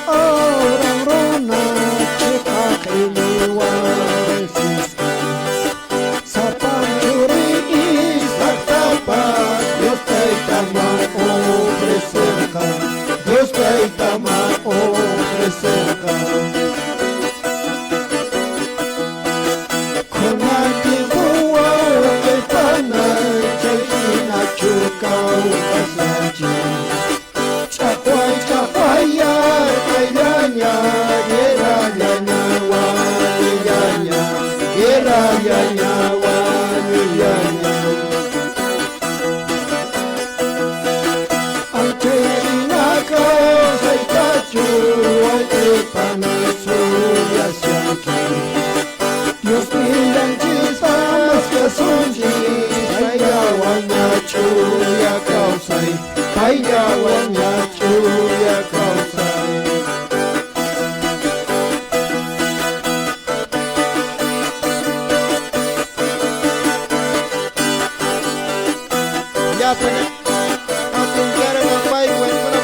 Oh. Llapa hatun karan apayku waykuna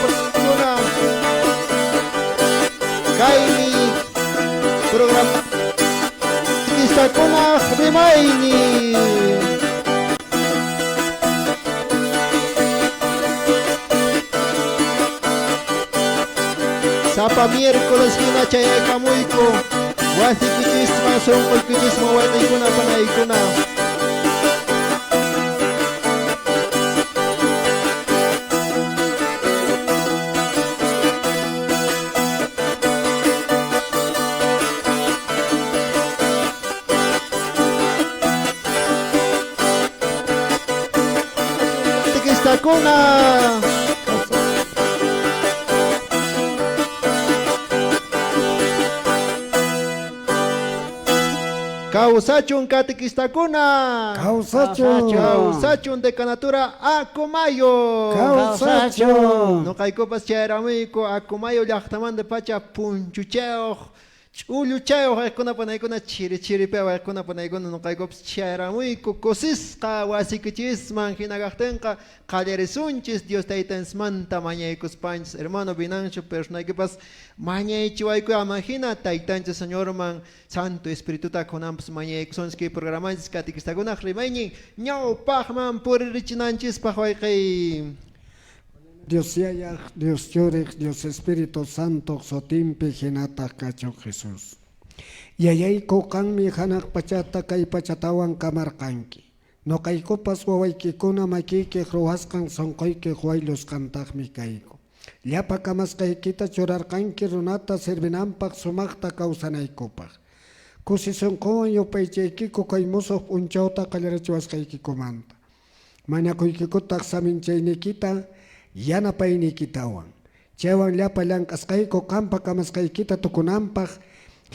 kaymi programa Kistakunaq rimaynin. Sapa miércoles hina chayaykamuyku wasiykichisman sunquykichisman wayqiykuna panaykuna. Catequistakuna. Kawsachun catequistakuna. Kawsachun. Kawsachun decanatura Acomayo. Kawsachun. Nuqaykupas chayramuyku Acomayo llaqtamanta pacha punchuchayuq ch'ulluchayuq waykuna panaykuna chiri chiripi waykuna panaykuna nuqaykupas chayramuyku kusisqa wasiykichisman hina kaqtinqa qallarisunchis Dios taytanchismanta mañaykuspanchis hermano Binancho personaykipas mañaychiwayku ama hina taytanchis Señorman Santo Espirituta kunanpas mañaykusunchis kay programanchis catequistakunaq rimaynin ñawpaqman puririchinanchispaq wayqiy. Dios Yayaq, Dios Churiq, Dios Espíritu Santo sutinpi hinataq kachun Jesús. Yayayku qanmi hanaq pachata kay pachatawan kamarqanki. Nuqaykupas wawaykikuna makiykiq ruwasqan sunquykiq wayllusqantaqmi kayku. Llapa kamasqaykita churarqanki runata servinanpaq sumaqta kawsanaykupaq. Kusi sunquwan yupaychaykiku kay musuq p'unchawta qallarichiwasqaykikumanta. Mañakuykikutaq saminchayniykita yanapayniykitawan. Chaywan llapa llank'asqayku qampa kamasqaykita tukunanpaq,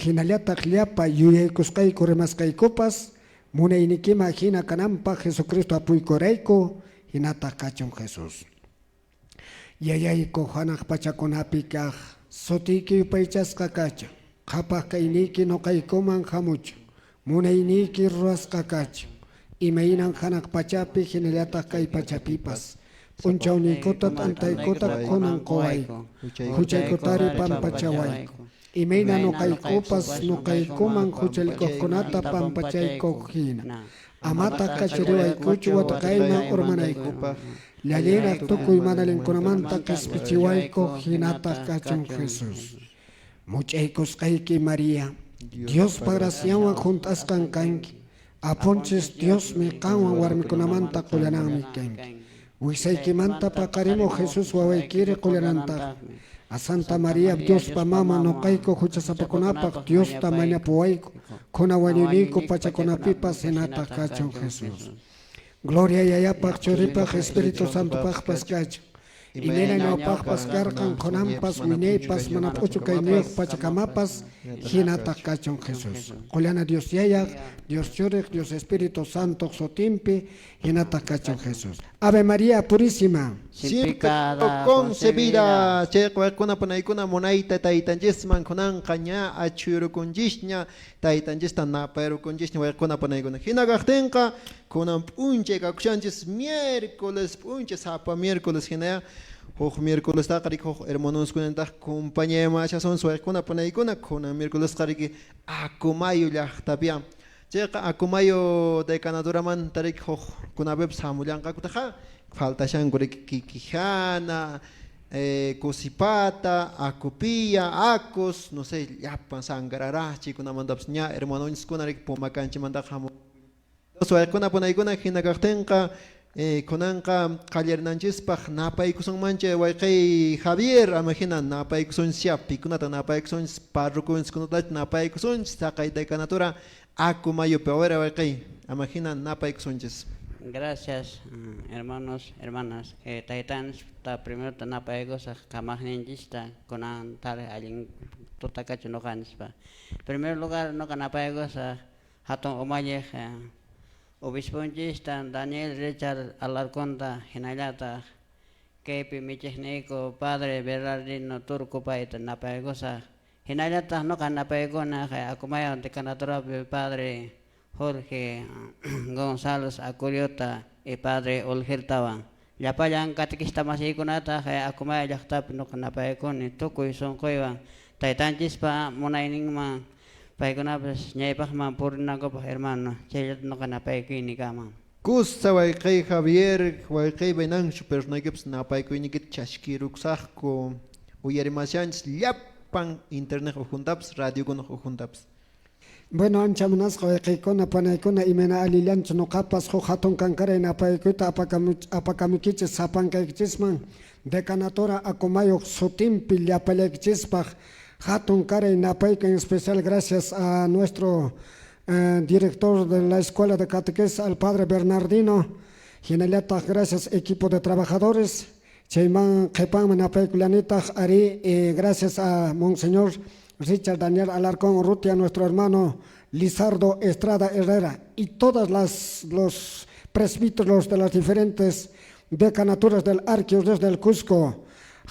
hinallataq llapa yuyaykusqayku rimasqaykupas munayniykima hina kananpaq Jesucristo apuykurayku, hinataq kachun Jesús. Yayayku hanaq pachakunapi kaq, sutiyki yupaychasqa kachun, qhapaq kayniyki nuqaykuman hamuchun, munayniyki ruwasqa kachun, imaynan hanaq pachapi hinallataq kay pachapipas. P'unchawniykuta t'antaykuta kunan quwayku, huchaykutari pampachawayku, imayna nuqaykupas nuqaykuman huchallikuqkunata pampachaykuq hina. Amataq kachariwaykuchu watqayman urmanaykupaq, llallinaq tukuy mana allinkunamanta qispichiwayku hinataq kachun Jesús. Much'aykusqayki María, Diospa gracianwan hunt'asqan kanki, Apunchis Diosmi qanwan warmikunamanta qullananmi kanki. Wiksaykimanta paqarimuq Jesús wawaykiri qullanantaqmi. A Santa María, Diospa mama, nuqayku huchasapakunapaq Diosta mañapuwayku, khuna wañuyniyku pachakunapipas hinataq kachun Jesús. Gloria Yayapaq, Churipaq, Espíritu Santopaqpas kachun. Imayna ñawpaqpas karqan, khunanpas, wiñaypas, mana p'uchukayniyuq pachakamapas, hinataq kachun Jesús. Qullana Dios Yayaq, Dios Churiq, Dios Espíritu Santoq sutinpi, hinataq kachun Jesús. Ave María Purísima. Sin pecado concebida. Chayqa waykuna panaykuna munayta taytanchisman kunanqa ña achhuyrukunchisña taytanchista napayrukunchisña waykuna panaykuna. Hina kaqtinqa kunan p'unchay kakushanchis miércoles p'unchay sapa miércoles hinaya huk miércolestaqa riki huk hermanoskunataq compañayamashasunchis waykuna panaykuna kunan miércolesqa riki Acomayo llaqtapia. Chayqa Acomayo decanaturamanta riki huk kunapipas hamullanqakutaqa faltashanku riki Quiquijana, Cusipata, Acopia, Acos, no sé, llapan Sangarará chaykunamantapas ña hermanonchiskuna riki Pumacanchimantaqa hamu. Waykuna panaykuna hina kaqtinqa kunanqa qallarinanchispaq napaykusunmancha wayqiy Javier ama hina napaykusunchis pikunata napaykusunchis parroconchiskunatachu napaykusunchis taqay decanatura Acomayopi awera wayqiy ama hina napaykusunchis. Gracias, hermanos, hermanas. Taytanchista primero napaykusaq kamaqninchista kunan tari allin tutakachu nuqanchispa. Primer lugar nuqa napaykusaq hatun umalliq obisponchista Daniel Richard Alarconta hinallataq kaypi michiqniyku padre Bernardino Turco payta napaykusaq. Hinallataq nuqa napaykuna Acomayo decanaturapi padre Jorge González Acuriota y padre Olgertawan. Llapallan katikista masiykunata Acomayo llaqtapi nuqa napaykuni tukuy sunquywan taytanchispa munayninman paykunapas ñaypaqman purinankupaq hermano chayllata nuqa napaykuyni kaman. Kusa wayqey Javier, wayqey Venancio, personaykipas napaykuynikita chaskirukusaqku uyarimashanchis llapan internet ukhuntapas radiokunaq ukhuntapas. Bueno, ancha munasqa wayqiykuna panaykuna imayna allillanchu nuqapas huk hatun kankaray napaykuyta apakamukichis sapankaykichisman decanatura Acomayoq sutinpi llapallaykichispaq hatun karay napayku, en especial gracias a nuestro director de la Escuela de Catequesis, al padre Bernardino, hinallataq gracias equipo de trabajadores, chayman qhipanman napaykullanitaq ari gracias a Monseñor Richard Daniel Alarcón Urrutia, nuestro hermano Lizardo Estrada Herrera y todas los presbíteros de las diferentes decanaturas del Arquidiócesis del Cusco.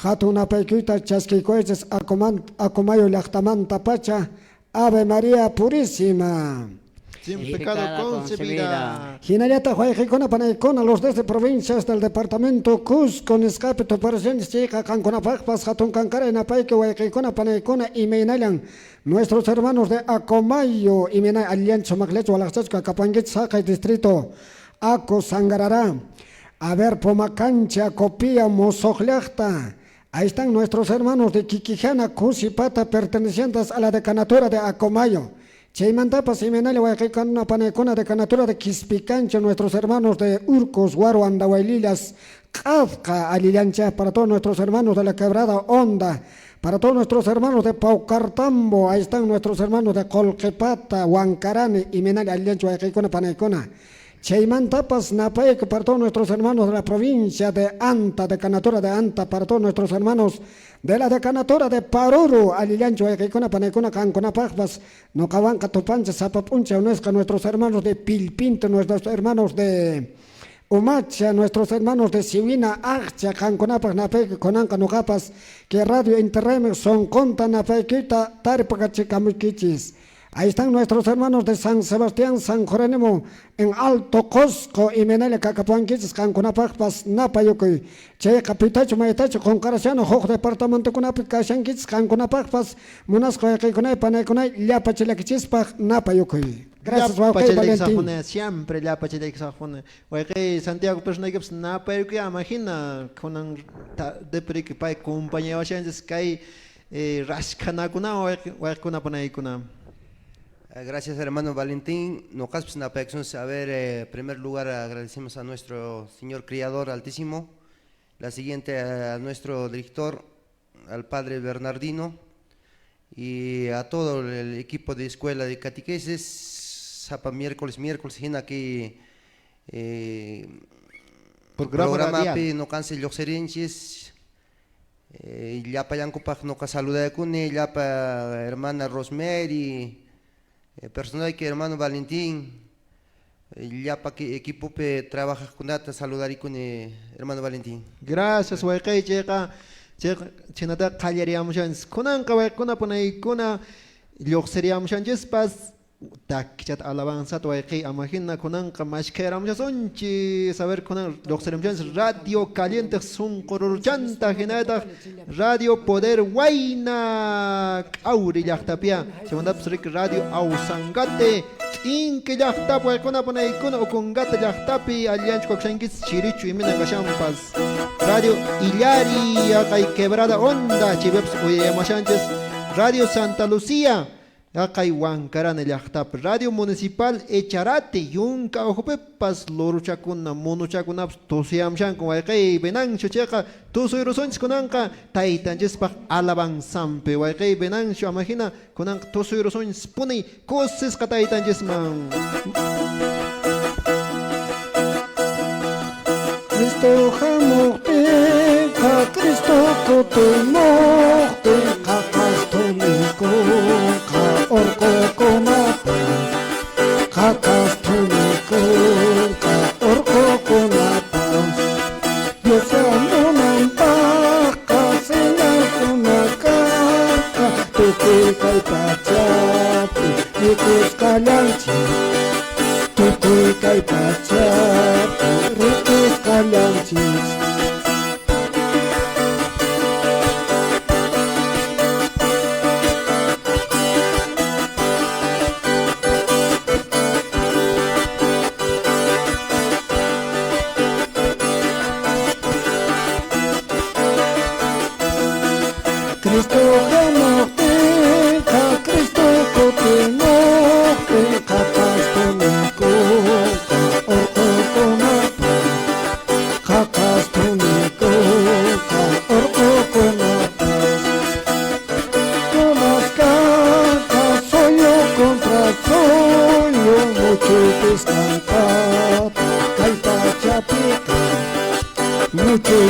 Hatun napaykuyta chaskiykuwaychis Acomayo llaqtamanta pacha, Ave María Purísima. Sin pecado concebida. Hinallataq wayqiykuna panaykuna los desde provincias del departamento Cusco nisqapi tuparashanchis chayqa qankunapaqpas hatun kankaray napayki wayqiykuna panaykuna imaynallan nuestros hermanos de Acomayo imayna allillanchu maqllachu walaqchachu kakapankichis haqay distrito Aco Sangarará. A ver, Pomacancha, Copía, Mosoq llaqta. Ahí están nuestros hermanos de Quiquijana, Cusipata, pertenecientes a la decanatura de Acomayo. Chaymantapas imaynalla wayqiykuna panaykuna decanatura de Quispicancha, nuestros hermanos de Urcos, Huaro, Andahuaylillas, Q'asqa, allillancha, para todos nuestros hermanos de la Quebrada Honda, para todos nuestros hermanos de Paucartambo, ahí están nuestros hermanos de Colquepata, Huancarani, imaynalla allillancha wayqiykuna panaykuna. Chaymantapas napayku para todos nuestros hermanos de la provincia de Anta, decanatura de Anta, para todos nuestros hermanos de la decanatura de Paruro, allillanchu wayqiykuna panaykuna qankunapaqpas, nuqawanqa tupanchis sapa p'unchaw nisqa nuestros hermanos de Pillpinto, nuestros hermanos de Umacha, nuestros hermanos de Siwina, Aqcha, qankunapaq napayku kunanqa nuqapas, que Radio Inti sunqunta napaykuyta taripakachikamuykichis. Ahí están nuestros hermanos de San Sebastián, San Jerónimo, en Alto Cosco, imaynalla kakapuankichis qankunapaqpas napayukuy. Chayqa pitachu maytachu qunqarashani huk departamentokunapi kashankichis qankunapaqpas munasqa wayqiykunay panaykunay llapachillaykichispaq napayukuy. Gracias, wawqi Valentín. Siempre llapachillakisaqpuni. Wayqiy Santiago personaykipas napayukuy ama hina kunan depriki pay compañawashanchis kay raskhanakunawan wayqikuna panaykuna. Gracias, hermano Valentín. Noqaspis napaykusunchis. A ver, en primer lugar agradecemos a nuestro Señor Criador Altísimo. La siguiente a nuestro director, al Padre Bernardino, y a todo el equipo de Escuela de Catequesis. Sapa miércoles, miércoles, hina aquí programa programapi noqanchis lluqsirinchis. Llapallankupaq noqa saludakuni, llapa hermana Rosemary, personal que hermano Valentín, llapa equipopi trabajaqkunata saludarikuni, hermano Valentín. Gracias, wayqiy, chayqa chayqa chhaynataqa qallariyamushanchis. Kunanqa wayqikuna panaykuna lluqsiriyamushanchispas takichata alabanzata wayqiy ama hina kunanqa mashkhayaramushasunchis. A ver, kunan lluqsirimushanchis Radio Caliente sunqururuchanta hinallataq Radio Poder Wayna K'awri llaqtapia. Chaymantapas riki Radio Ausangate T'inki llaqtapi wayqikuna panaykuna Ukungata llaqtapi allillanchu kakushankichis chirichu imayna kashanpas. Radio Illari haqay Quebrada Honda chaypipas uyariyamushanchis. Radio Santa Lucía haqay Huancarani llaqtapi. Radio Municipal Echarate yunka ukhupipas luruchakuna munuchakunapas tusuyamushanku wayqiy Venancio chayqa tusuyrusunchis kunanqa taytanchispaq alabanzanpi wayqiy Venancio ama hina kunanqa tusuyrusunchis puni kusisqa taytanchisman. Cristo hamuqtinqa, Cristo kutimuqtinqa, qaqas thunikunqa urqukunapas, qaqas thunikunqa urqukunapas. Dios hamunanpaqqa señalkuna kanqa, tukuy kay pachapi rikusqallanchis, tukuy kay pachapi rikusqallanchis.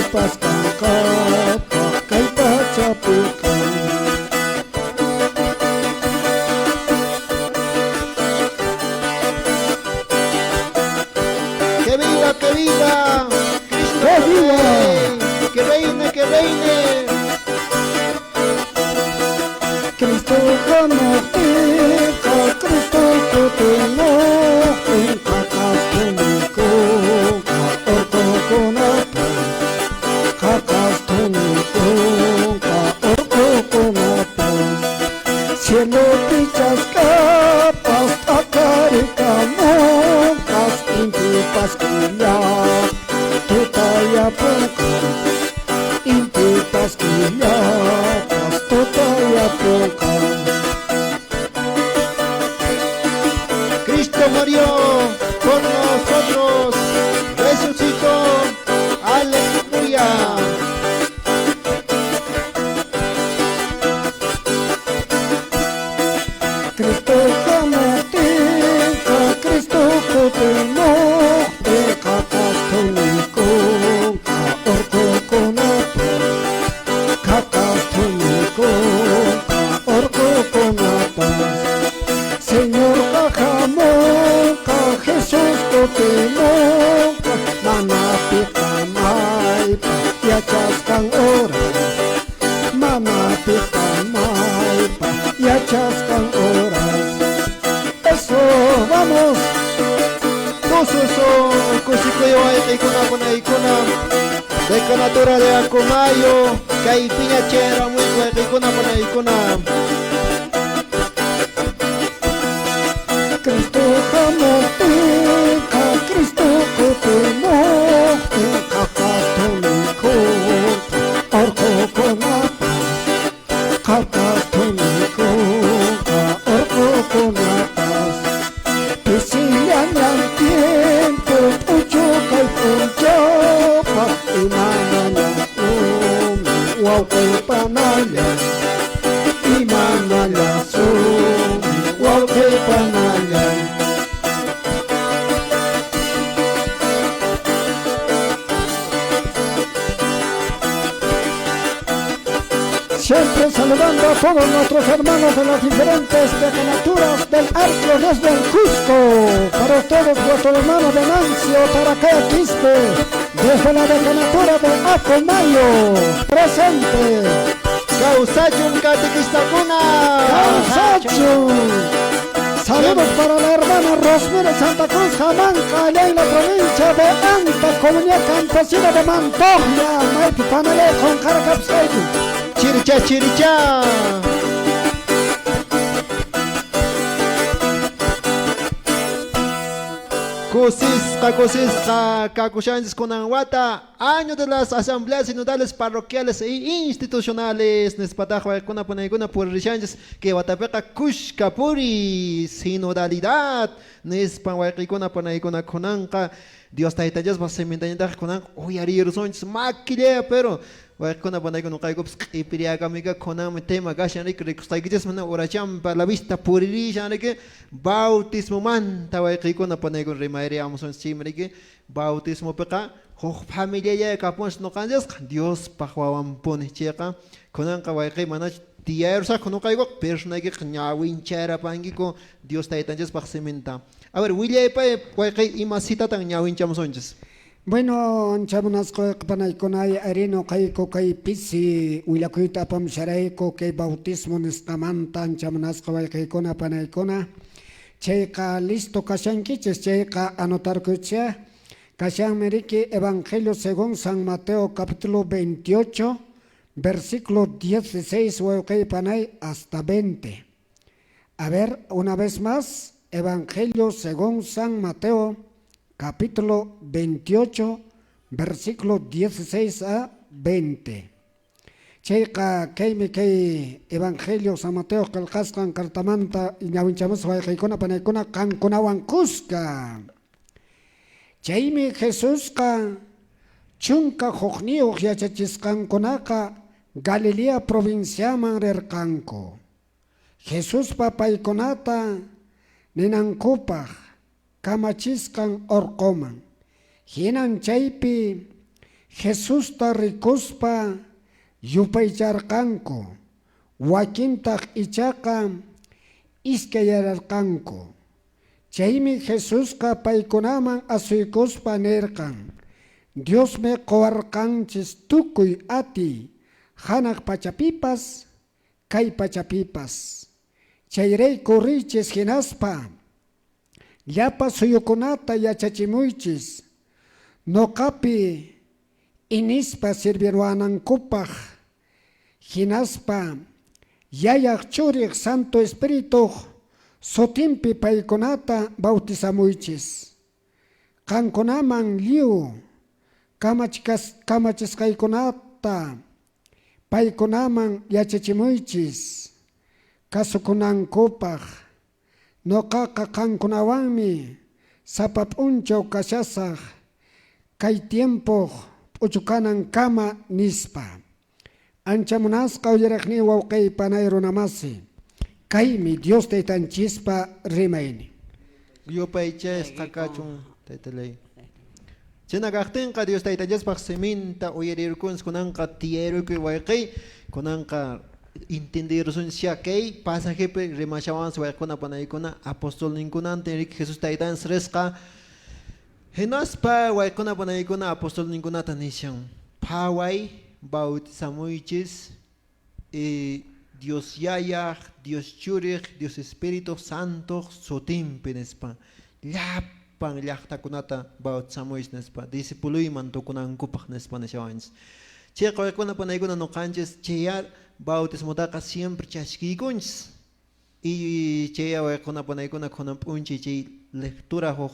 Wiñaypas kanqapaq kay pachapiqa. ¡Que viva, que viva! ¡Cristo ¡Que viva! Rey! ¡Que reine, que reine! Cristo hamuqtinqa, Cristo kutimuqtin, qaqas thunikunqa urqukunapas, qaqas thunikunqa urqukunapas. Cielopi chaskapas t'akarikamunqas, intipas killa tutayapunqas, intipas killapas tutayapunqas. Cristo murió por nosotros, resucitó, aleluya. Cristo hamuqtinqa, Cristo kutimuqtin, qaqas thunikunqa urqukunapas, qaqas thunikunqa urqukunapas. Señorqa hamunqa, Jesús kutimunqa, mana piqpa maypa yachasqan horas, mana piqpa maypa yachasqan horas. Eso, vamos. Tususu, kusikuy wayqiykuna panaykuna, Decanatura de Acomayo, kay piñachera muy wayqiykuna panaykuna. Cristo hamuqtinqa, Cristo kutimuqtin, qaqas thunikunqa urqukunapas, qaqas thunikunqa urqukunapas. Pisillañam tiempo p'uchukay p'unchawpaq, imanalla sumi wawqiy panallay, imanalla sumi wawqiy panallay. Siempre saludando a todos nuestros hermanos de las diferentes decanaturas del Arco desde el Cusco. Para ustedes, nuestro hermano Venancio Taracaya Quispe, desde la decanatura de Acomayo. Presente. Kawsachun catequistakuna. ¡Kawsachun! Saludos para la hermana Rosmira Santa Cruz Jamanca, allá en la provincia de Anta, comunidad campesina de Mantojna, Maipi Panale, con Caracapsaidu. Chiricha, chiricha. Kusisqa, kusisqa, kakushanchis kunan wata, año de las asambleas sinodales parroquiales e institucionales, nispataj waykuna panaykuna puririshanchis, que watapiqa kushka puri, sinodalidad, nispan wayqiykuna panaykuna kunanqa, Dios taytanchispa simintañataq kunanqa uyarirusunchis makillaya, pero waykuna panaykuna nuqaykupas q'ipiriakamika kunanmi tema kashan riki rikusqaykichisman urachampa la vista puririshan riki bautismomanta wayqiykuna panaykuna rimayriamusunchis chaymi riki bautismopiqa huk familiallaya kapunchis nuqanchisqa Diospaq wawanpuni chayqa kunanqa wayqiy manachu tiyayarusaqku nuqaykuqa personaykiqa ñawincharpankiku Dios taytanchispaq siminta. A ver, willaypay wayqiy ima citatan ñawinchamusunchis. Bueno, anchamunasqa panaykunay arino kayku kay pisi willakuyta apamusharayku kay bautismo nisqamanta anchamunasqa wayqiykuna panaykuna. Chayqa listo kashankichis, chayqa anotarkuychis. Kashanmi riki Evangelio según San Mateo capítulo 28, versículo 16 wawqiy panay hasta 20. A ver, una vez más, Evangelio según San Mateo capítulo 28, versículo 16 a 20. Chayqa kaymi kay Evangelio San Mateo qillqasqan cartamanta ñawinchamusqa wayqiykuna panaykuna qankunawan kuska. Chaymi Jesusqa chunka hukniyuq yachachisqankunaqa Galilea provinciaman rirqanku. Jesuspa paykunata ninankupaq kamachisqan urquman. Hinan chaypi Jesusta rikuspa yupaycharqanku, wakintaq ichaqa iskayararqanku. Chaymi Jesusqa paykunaman asuykuspa nirqan, Diosmi qowarqanchis tukuy atiy hanaq pachapipas kay pachapipas. Chayrayku riychis hinaspa llapa suyukunata yachachimuychis, noqapi inispa sirviruwanankupaq, hinaspa Yayaq, Churiq, Santo Espirituq sutinpi paykunata bautizamuychis. Qankunaman lliw kamachisqaykunata paykunaman yachachimuychis kasukunankupaq. Noqaqa qankunawanmi sapa p'unchaw kashasaq kay tiempoq p'uchukanankama, nispa. Ancha munasqa uyariqniy wawqiy panay runamasi, kaymi Dios Taytanchispa rimaynin. Yupaychasqa kachun Taytallay. Chhayna kaqtinqa Dios Taytanchispaq siminta uyarirkunchis kunanqa tiyayrukuy wayqiy, kunanqa entenderusunchisyá kay pasajepi rimashawansi wayqikuna panaykuna apostolninkunantin riki Jesús Taytanchis risqa. Hinaspa wayqikuna panaykuna apostolninkunata nishan, phaway bautizamuychis Dios Yayaq, Dios Churiq, Dios Espíritu Santoq sutinpi nispa. Llapan llaqtakunata bautizamuychis nispa, discipuluyman tukunankupaq nispa nishawanchis. Chayqa wayqikuna panaykuna noqanchis chaya bautismotaqa siempre chaskiykunchis. Y chay wayqikuna panaykuna kunan p'unchay chay lectura huk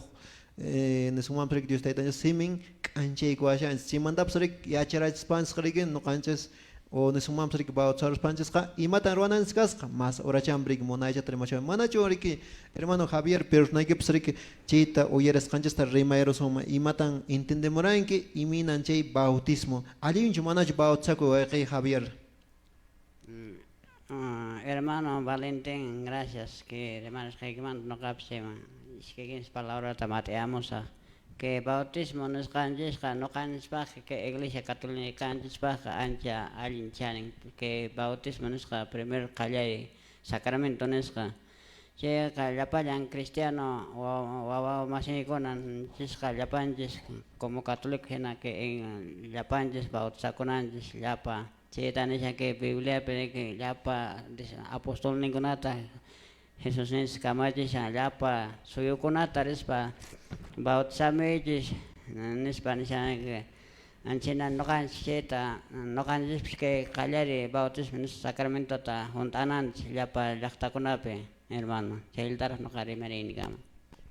nisunmanpas riki Dios Taytanchis simin k'anchaykuwashanchis. Chaymantapas riki yacharachispanchis riki noqanchis o nisunmanpas riki bautizaruspanchisqa imatan ruwananchis kasqa mas horachanpi riki munaychata rimashawan. Manachu riki hermano Javier pirunaykipas riki chayta uyarisqanchista rimayrusunman imatan entendemuranki imaynan chay bautismo allinchu manachu bautizakuy wayqiy Javier? Hermano Valentín, gracias que rimarisqaykimanta noqapis chayman iskay kinsa palabrata mat'iyamusaq. Que bautismo nisqanchisqa noqanchispaqqa kay iglesia católicanchispaqqa ancha allin chanin. Que bautismo nisqa primer qallariy sacramento nisqa. Chayqa llapallan cristiano wawa masiykuna chisqa llapanchis como católico hina que llapanchis bautizakunanchis llapa. Chayta nishan kay Bibliapi riki llapa apostolninkunata Jesusninchis kamachishan llapa suyukunata rispa bautizamuychis nispa nishan anchina noqanchis chayta noqanchispis kay qallariy bautismo nisqa sacramentota hunt'ananchis llapa llaqtakunapi hermano chayllataraq noqa rimariynikama.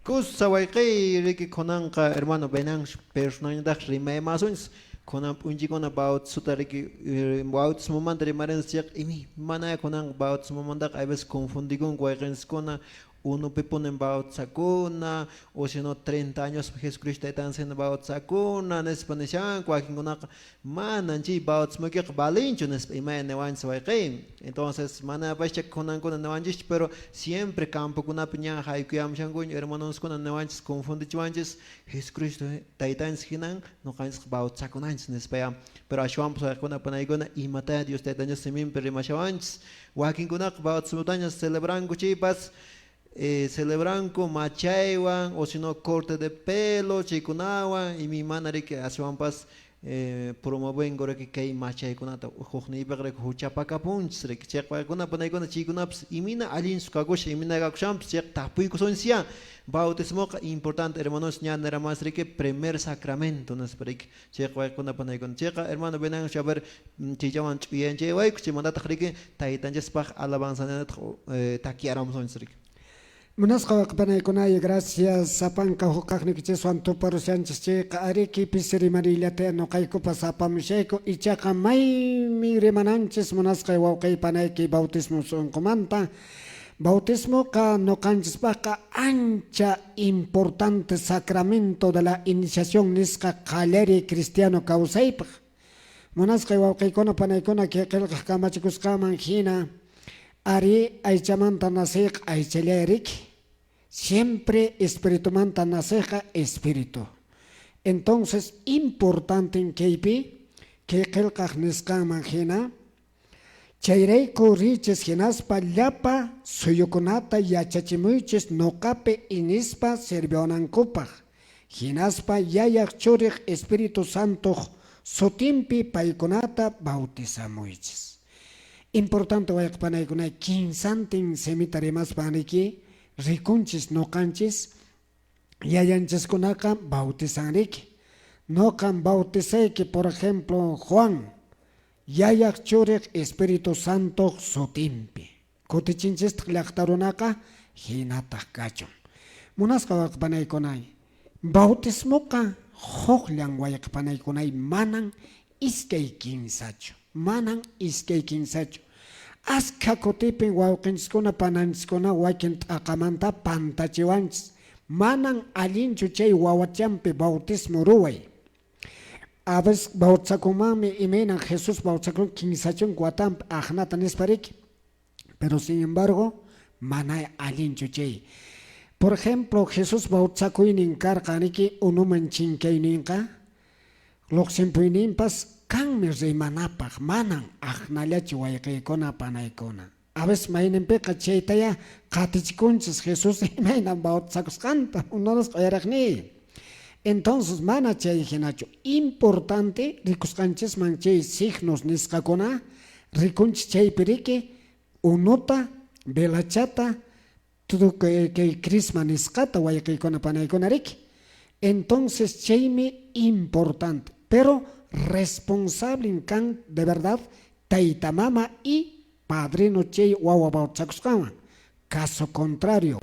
Kusa wayqiy riki kunanqa hermano Venancio personañataq rimaymasunchis kunan p'unchaykuna bautizota riki bautismomanta rimarinchis chayqa imaymana kunanqa bautismomantaqa hay veces confundikunku wayqinchiskuna unupipunin bautizakuna o si no 30 años Jesucristo taytanchis hina bautizakuna nispa nishanku wakinkunaqa manan chay bautismoykiqa valinchu nispa imaya niwanchis wayqiy. Entonces manapascha kunankuna niwanchischu pero siempre campokunapi ña haykuyamushankuña hermanonchiskuna niwanchis confundichiwanchis Jesucristo taytanchis hinan noqanchisqa bautizakunanchis nispa ya. Pero ashwanpas wayqikuna panaykuna imataya Dios taytanchis siminpi rimashawanchis wakinkunaqa bautismotaña celebranku chaypas celebranku machaywan o sino corte de pelo chaykunawan imaymana riki ashwanpas promovenku riki kay machaykunata hukniypiqa riki huchapakapunchis riki chayqa waykuna panaykuna chaykunapas imayna allinchu kakushan imayna kakushanpas chayqa tapuykusunchisyá bautismoqa importante hermanos ña niramas riki primer sacramento nispa riki chayqa waykuna panaykuna chayqa hermano Venancio a ver chayllawan ch'uyanchaywayku chaymantataq riki taytanchispaq alabanzanataq takiaramusunchis riki. Munasqa wayqi gracias sapanka hukaqnikichiswan tuparushanchis chayqa ariki pisi rimariyllata noqaykupas apamushayku ichaqa maymi rimananchis munasqay wawqiy panayki bautismo sunqumanta. Bautismoqa noqanchispaqqa ancha importante sacramento de la iniciación nisqa qallariy cristiano kawsaypaq. Munasqay wawqiykuna panaykuna kay qillqaq kamachikusqanman hina ari aychamanta naciyqa aychallay riki. Siempre espiritumanta naciqqa espíritu. Entonces, importanten kaypi, kay qillqaq nisqanman hina, Chayrayku riychis hinaspa llapa suyukunata yachachimuychis noqapi iñispa sirviwanankupaq, hinaspa Yayaq Churiq Espíritu Santoq sutinpi paykunata bautizamuychis. Importante wayqe panaykuna, kinsantin simita rimaspan riki rikunchis noqanchis yayanchiskunaqa bautizan riki. Noqan bautizayki, por ejemplo, Juan, Yayaq Churiq Espíritu Santoq sutinpi. Kutichinchistaq llaqta runaqa hinataq kachun. Munasqa wayqe panaykunay, bautismoqa huqllan wayqe panaykunay, manan iskay kinsachu, manan iskay kinsachu. Askha kutipin wawqenchiskuna pananchiskuna wakin t'aqamanta pantachiwanchis. Manan allinchu chay wawachanpi bautismo ruway. A veces bautizakunmanmi imaynan Jesús bautizakun 30 watanpi aqnata nispa riki. Pero sin embargo, mana allinchu chay. Por ejemplo, Jesús bautizakuynin karqan riki unuman chinkayninqa, luqsimpuyninpas kanmi rimanapaq, manan aqnallachu wayqiykuna panaykuna. A veces mayninpiqa chaytaya qatichikunchis Jesús imaynan bautizakusqanta, unarasqa uyariqniy. Entonces, mana chay hinachu. Importante rikusqanchisman chay signos nisqakuna, rikunchis chaypi riki unuta, velachata, kay crisma nisqata wayqiykuna panaykuna riki. Entonces chaymi importante, pero responsable kan de verdad tayta mama y padrino chay wawa bautizakusqanwan. Caso contrario,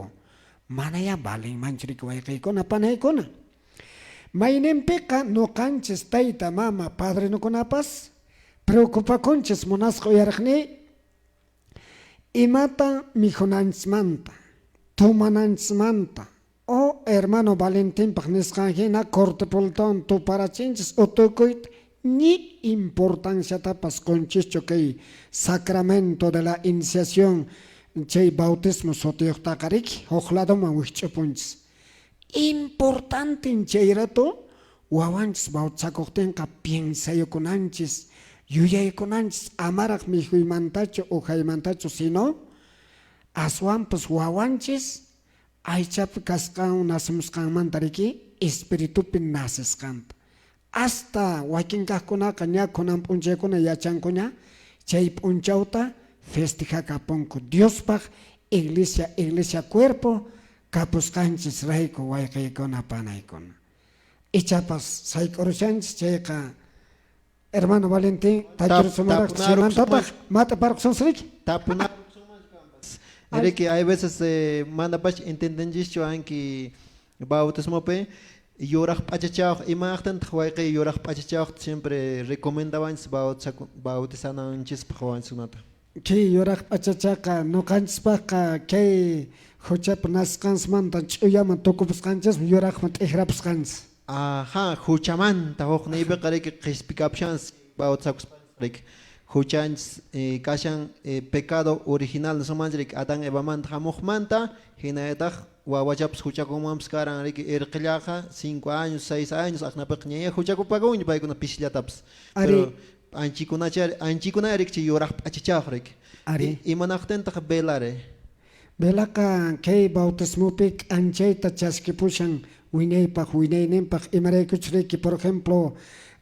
manaya valinmanchu riki wayqiykuna panaykuna. Mayninpiqa noqanchis tayta mama padrinokunapas preocupakunchis munasqa uyariqniy imata mikhunanchismanta, tomananchismanta, o hermano Valentinpaq nisqan hina cortepultawan tuparachinchis o tukuyta ni importanciatapas qonchischu kay sacramento de la iniciación chay bautismo sutiyuqtaqa riki huk ladoman wikch'upunchis. Importanten chay rato wawanchis bautizakuqtinqa piensayukunanchis, yuyaykunanchis amaraq mikhuymantachu ujaymantachu, sino aswanpas wawanchis aychapi kasqan nacimusqanmanta riki espiritupi nacesqanta. Hasta wakin kaqkunaqa ña kunan p'unchaykuna yachankuña chay p'unchawta festejakapunku Diospaq iglesia, iglesia cuerpo kapusqanchis rayku wayqiykuna panaykuna. Ichapas sayk'urushanchis chayqa hermano Valentín takirusumaraq chaymantataq mat'aparqusunriki. Tapuna Riki, hay veces manapash entendenchischu anki bautismopi yuraq p'achachawaq imaqtintaq wayqiy yuraq p'achachawaq siempre recomendawanchis bautizananchispaq wawanchiskunata. Kay yuraq p'achachaqa noqanchispaqqa kay huchapa nasqansmanta ch'uyaman tukupusqanchismi yuraqman t'ikrapusqanchis. Ajá, huchamanta huk niypiqa riki qhispikapushanchis bautizakuspanchis riki. Huchanchis kashan pecado original nisunmanchis riki Adán Evamanta hamuqmanta hinallataq wawachapas huchakunmanpas karan riki irqillaqa 5 años, 6 años aqnapiqa ñaña huchakupakunña paykuna pishillatapas. Pero anchikuna riki chay yuraq p'achachawaq riki. Ari. Imanaqtintaq velare? Velaqa kay bautismopi k'anchayta chaskipushan wiñaypaq wiñayninpaq imaraykuchus riki, por ejemplo,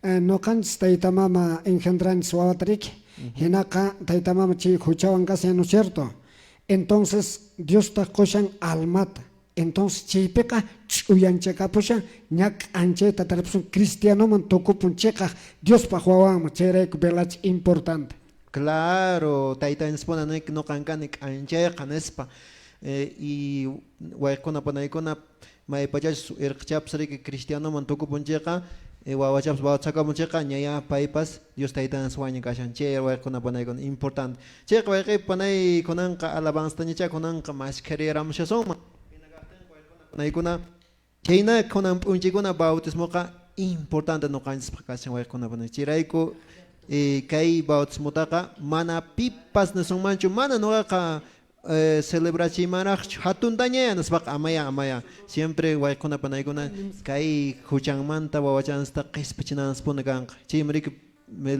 noqanchis tayta mama engendranchis wawata riki, hinaqa tayta mama chay huchawan kashan, ¿no es cierto? Entonces Diostaq qushan almata. Entonces chaypiqa ch'uyanchakapushan ña k'anchayta taripusun cristianoman tukupun chiqaq Diospaq wawanman, chayrayku velacha importante. Claro, taytanchispuna nik noqan kani k'anchayqa nispa. Y wayqikuna panaykuna maypachachus irqichapas riki cristianoman tukupun chayqa, wawachapas bautizakapun chayqa ñaya paypas Dios taytanchiswanña kashan. Chay wayqikuna panaykuna importante. Chayqa wayqi panay kunanqa alabanzatañachá kunanqa maskhariaramushasunman. Panaykuna chayna kunan p'unchaykuna bautismoqa importante noqanchispaq kashan wayqikuna panay. Chayrayku kay bautismotaqa mana pipas nisunmanchu, mana noqaqa Celebrachimanraqchu hatuntañaya nispaqa amaya amaya siempre wayquna panaykuna kay huchanmanta wawachansta qispichinanspuni kanqa chaymi riki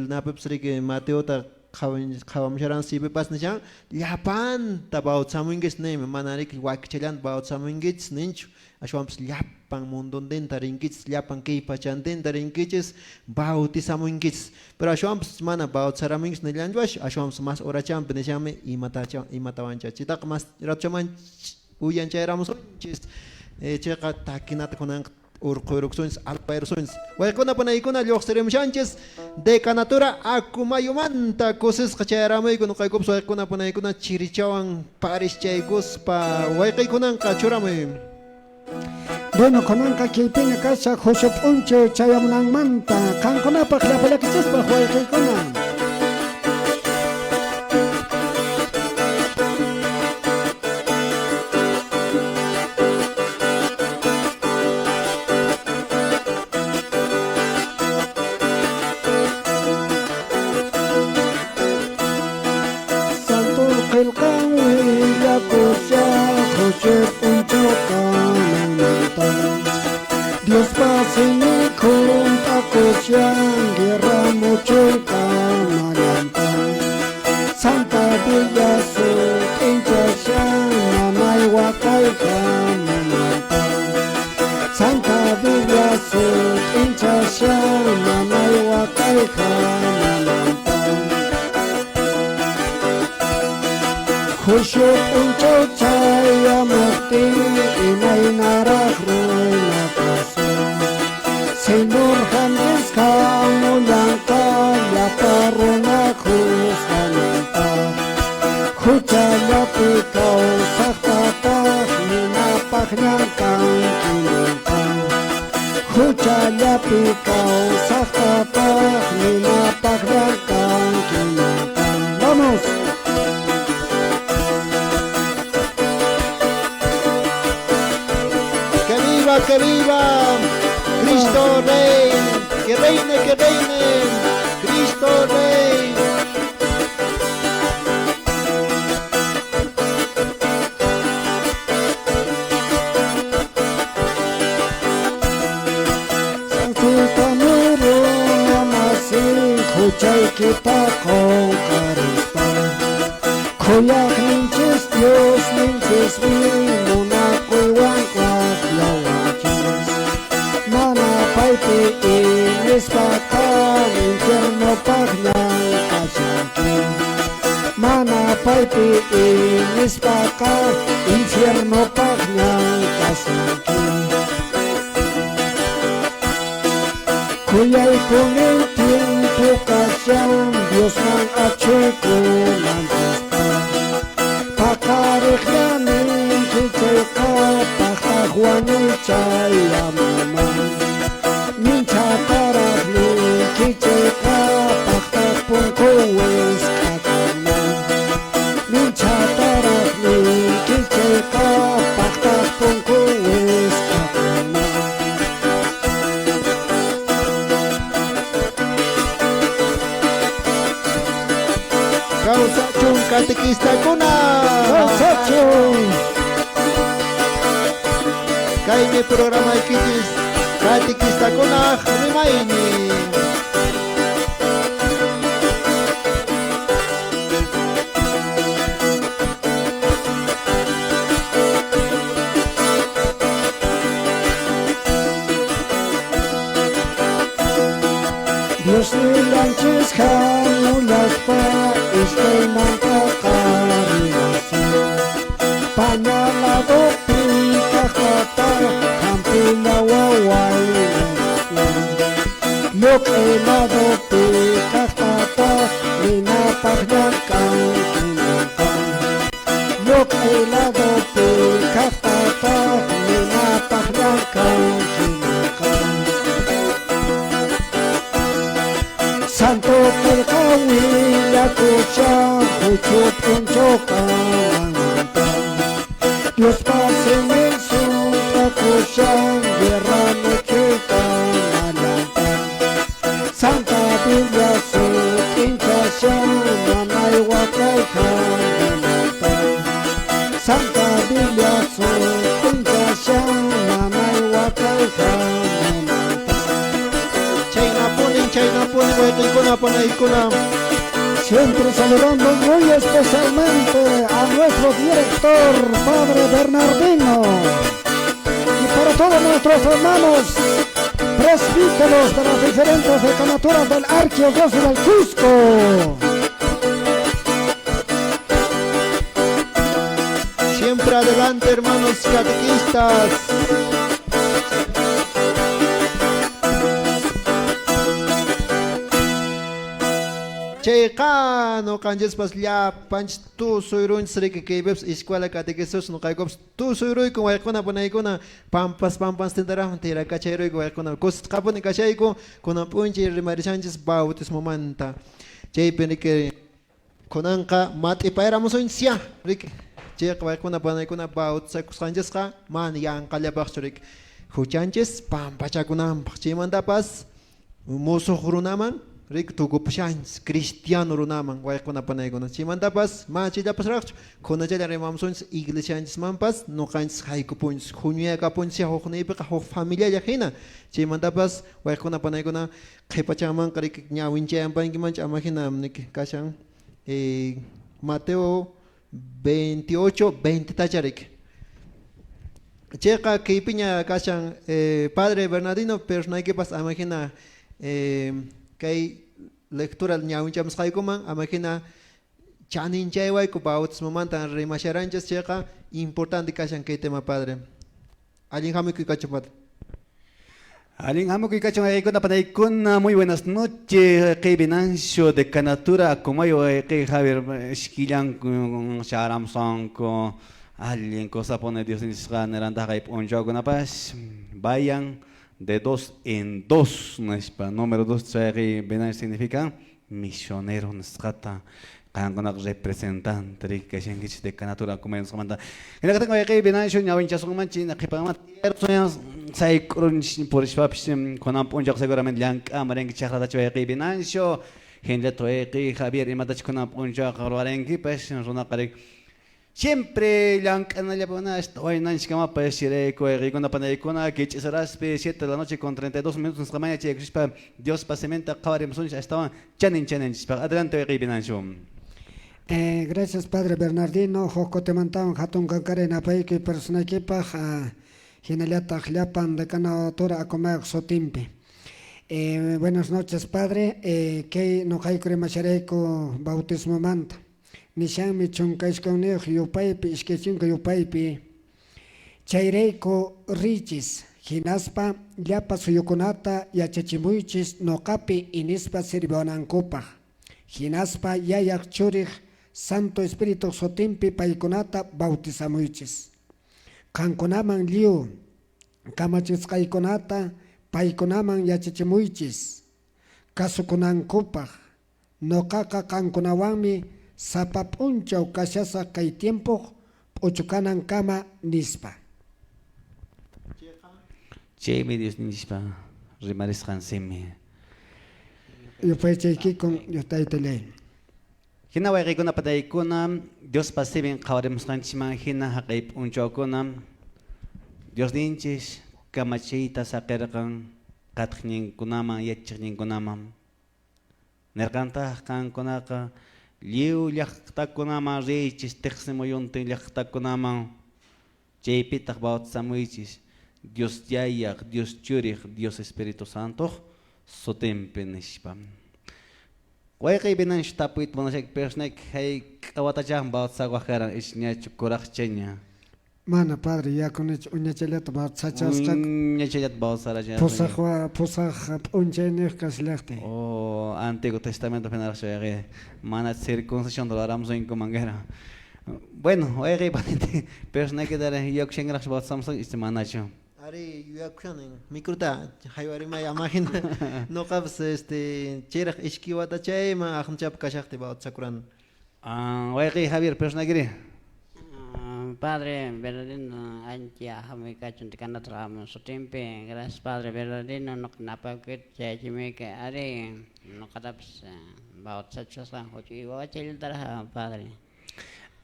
napipas riki Mateota qhawamusharanchis chaypipas nishan llapanta bautizamunkichis ninmi mana riki wakichallanta bautizamunkichis ninchu ashwanpas llapan munduntinta rinkichis llapan kay pachantinta rinkichis bautizamunkichis pero ashwanpas mana bautizaramunkichis nillanchuash ashwanpas mas urachampi nishanmi imatawancha chaytaqa mas ratuchaman uyanchayramusunchis chayqa takinata kunanqa urquyrukusunchis alpayrusunchis wayquna panaykuna lluqsirimushanchis decanatura Akumayumanta kusisqa chayaramuyku nuqaykupas wayquna panaykuna chirichawan parischaykuspa wayqiykunanqa churamuy. Bueno, kunanqa kaypiña kasha Jucio p'unchaw chayamunanmanta qankunapaq llapallakichispa wayqiykuna. Santo qillqan willakushan Jucio p'unchaw kananmanta Diospa simin junt'akushan guerra muchuy kanallanta Santa Biblia sut'inchashan nanay waqay hamunanta Santa Biblia sut'inchashan nanay waqay hamunanta Jucio p'unchaw chayamuqtin imaynaraq runa kasun Señor James hamullanqa llapa runa juzgananpaq Huchallapi kawsaqtataq ninapaq ñankankinanqa Huchallapi kawsaqtataq ninapaq ñankankinanqa. ¡Vamos! ¡Que viva, que viva! ¡Cristo Rey! ¡Que reine, que reine! ¡Cristo Rey! Santitamuru mamasin huchaykita qunqarispa Khuyaqninchis Diosninchismi munakuywan waqyawanchis Mana paypi iñispaqa infiernopaq ñankashanki Mana paypi iñispaqa infiernopaq ñankashanki Khuyaypunin tiempo kashan Diosman achuykunanchispaq Paqariqllaninki chayqa paqtaq wañuy chayamuman Minchataraq ninki chayqa paqtaq punku wisq'akanman Minchataraq ninki chayqa paqtaq punku wisq'akanman. Kawsachun catequistakuna! Kawsachun! Kaymi programaykichis catequistakunaq rimaynin. Diosnillanchis hamulaspa iskaymanta qariwasun Pañaladopi kaqtata hampina wawaynaswan Lluq'i ladopi kaqtata ninapaq llamk'ankinanqa Lluq'i ladopi kaqtata ninapaq llamk'ankinanqa Santo qillqa willakushan juchu p'unchaw kananmanta Diospa simin sunt'akushan guerra muchuy kanallanta Santa Biblia sut'inchashan nanay waqay hamunanta. wayqiykuna panaykuna. Siempre saludando muy especialmente a nuestro director, Padre Bernardino, y para todos nuestros hermanos presbíteros de las diferentes decanaturas del Arquidiócesis del Cusco. Siempre adelante, hermanos catequistas. Chayqa nuqanchispas llapanchis tusuyrunchis riki kaypipas escuela catequistas nuqaykupas tusuyruyku wayquna panaykuna pampas pampas tintaraqmi tirakachayruyku wayquna kusisqapuni kashayku kunan p'unchay rimarishanchis bautismomanta chaypi riki kunanqa mat'ipayramusunchis riki chayqa wayquna panaykuna bautizakusqanchisqa mana yanqallapaqchu riki huchanchis pampachakunanpaq chaymantapas musuq runaman riki tukupushanchis cristiano runaman wayquna panaykuna chaymantapas mana chayllapasraqchu kunachalla rimamusunchis iglesianchismanpas nuqanchis haykupunchis huñuyakapunchis hukniypiqa huk familialla hina chaymantapas wayquna panaykuna qhipachamanqa riki ñawinchayanpankimanchik ama hina niki kashan Mateo 28, 20 tacha riki chayqa kaypiña kashan Padre Bernardino personaykipas ama hina kay lectura ñawinchamusqaykuman ama hina chaninchaywayku bautismomanta rimasharanchis chayqa importante kashan kay tema padre. Allin hamuykuy kachun padre. Allin hamukuy kachun waykuna panaykuna, muy buenas noches, kay Venancio de Canatura, Acomayo, kay Javier Esquillan, Sharamsonko, allin cosa pone Dios nisqa neranta kay p'unchawkunapas, vayan de dos en dos, nispa, número dos chay Venancio significa misionero nisqata, qankunaq representante kashankichis de Canatura Acomayo nisqamanta. Hinakataq kay Venancio ñawinchasunmanchik qhipaman sayk'urunchis purishpapis kunan p'unchawqa seguramente llank'amarinki chaqratachu wayqiy Venancio, hinllato wayqiy Javier imatachu kunan p'unchawqa ruwarinkipas runaqa rik siempre llank'anallapuna waynanchiskamapas chayrayku wayqiykuna panaykuna kich'isaraspi 7 de la noche con 32 minutos nisqamaña chaykuspa Diospa siminta qhawarimusunchis astawan chanin chaninchispaq. Adelante wayqiy Venancio. Gracias Padre Bernardino, huk kutimantawan hatun kankaray napaykuy personaykipaq hinallataq llapan decanatura Acomayoq sutinpi. Buenas noches Padre, kay nuqayku rimasharayku bautismomanta. Nishanmi chunka iskayniyuq yupaypi, iskay chunka yupaypi. Chayrayku richis, hinaspa llapa suyukunata yachachimuychis nuqapi inispa sirviwanankupaq. Hinaspa yayaq churiq Santo Espíritu sutinpi paykunata bautizamuychis. Qankunaman lliw kamachisqaykunata paykunaman yachachimuychis. Kasukunankupaq nuqaqa qankunawanmi sapa p'unchaw kashasaq kay tiempoq p'uchukanankama nispa. Chaymi Dios nispa rimarisqan simi. Yupaychaykikun Dios taytallay. Hina wayqiykuna pataykuna Diospa simin qhawarimusqanchikman hina haqay p'unchawkuna Dios ninchis kamachiyta saqirqan qatiqninkunaman yachachiqninkunaman. Nirqantaq qankunaqa lliw llaqtakunaman riychis tiqsimuyuntin llaqtakunaman chaypitaq bautizamuychis Dios Yayaq, Dios Churiq, Dios Espíritu Santoq sutinpi nispa. Wayqiy Venancio tapuyta munashayki personayki hayk'a watachaqmi bautizakuq karan ishñachu kuraqchaña. Mana padre, yakunich uñachallata bautizachasqaku. Uñachallata bautizarachasqa. Pusaq pusaq p'unchayniyuq kashallaqtin. Oh, Antiguo Testamento hinaraqchu wayqiy mana circuncisión ruramusunkuman karan. Bueno, wayqiy Valentín, personaykitari yuyakushankirakchu bautizamusqayki icha manachu. Ari yuyakushani microta haywarimay ama hina nuqapas chayraq iskay watachayman aqnachapi kashaqtiy bautizakurani. Wayqiy Javier, personaykiri. Padre Bernardino, ancha hamuy kachun decanatura hamun sutinpi. Gracias Padre Bernardino, nuqa napaykita chayachimuyki ari nuqatapas bautizachusqan huch'uy wawachayllataraq Padre.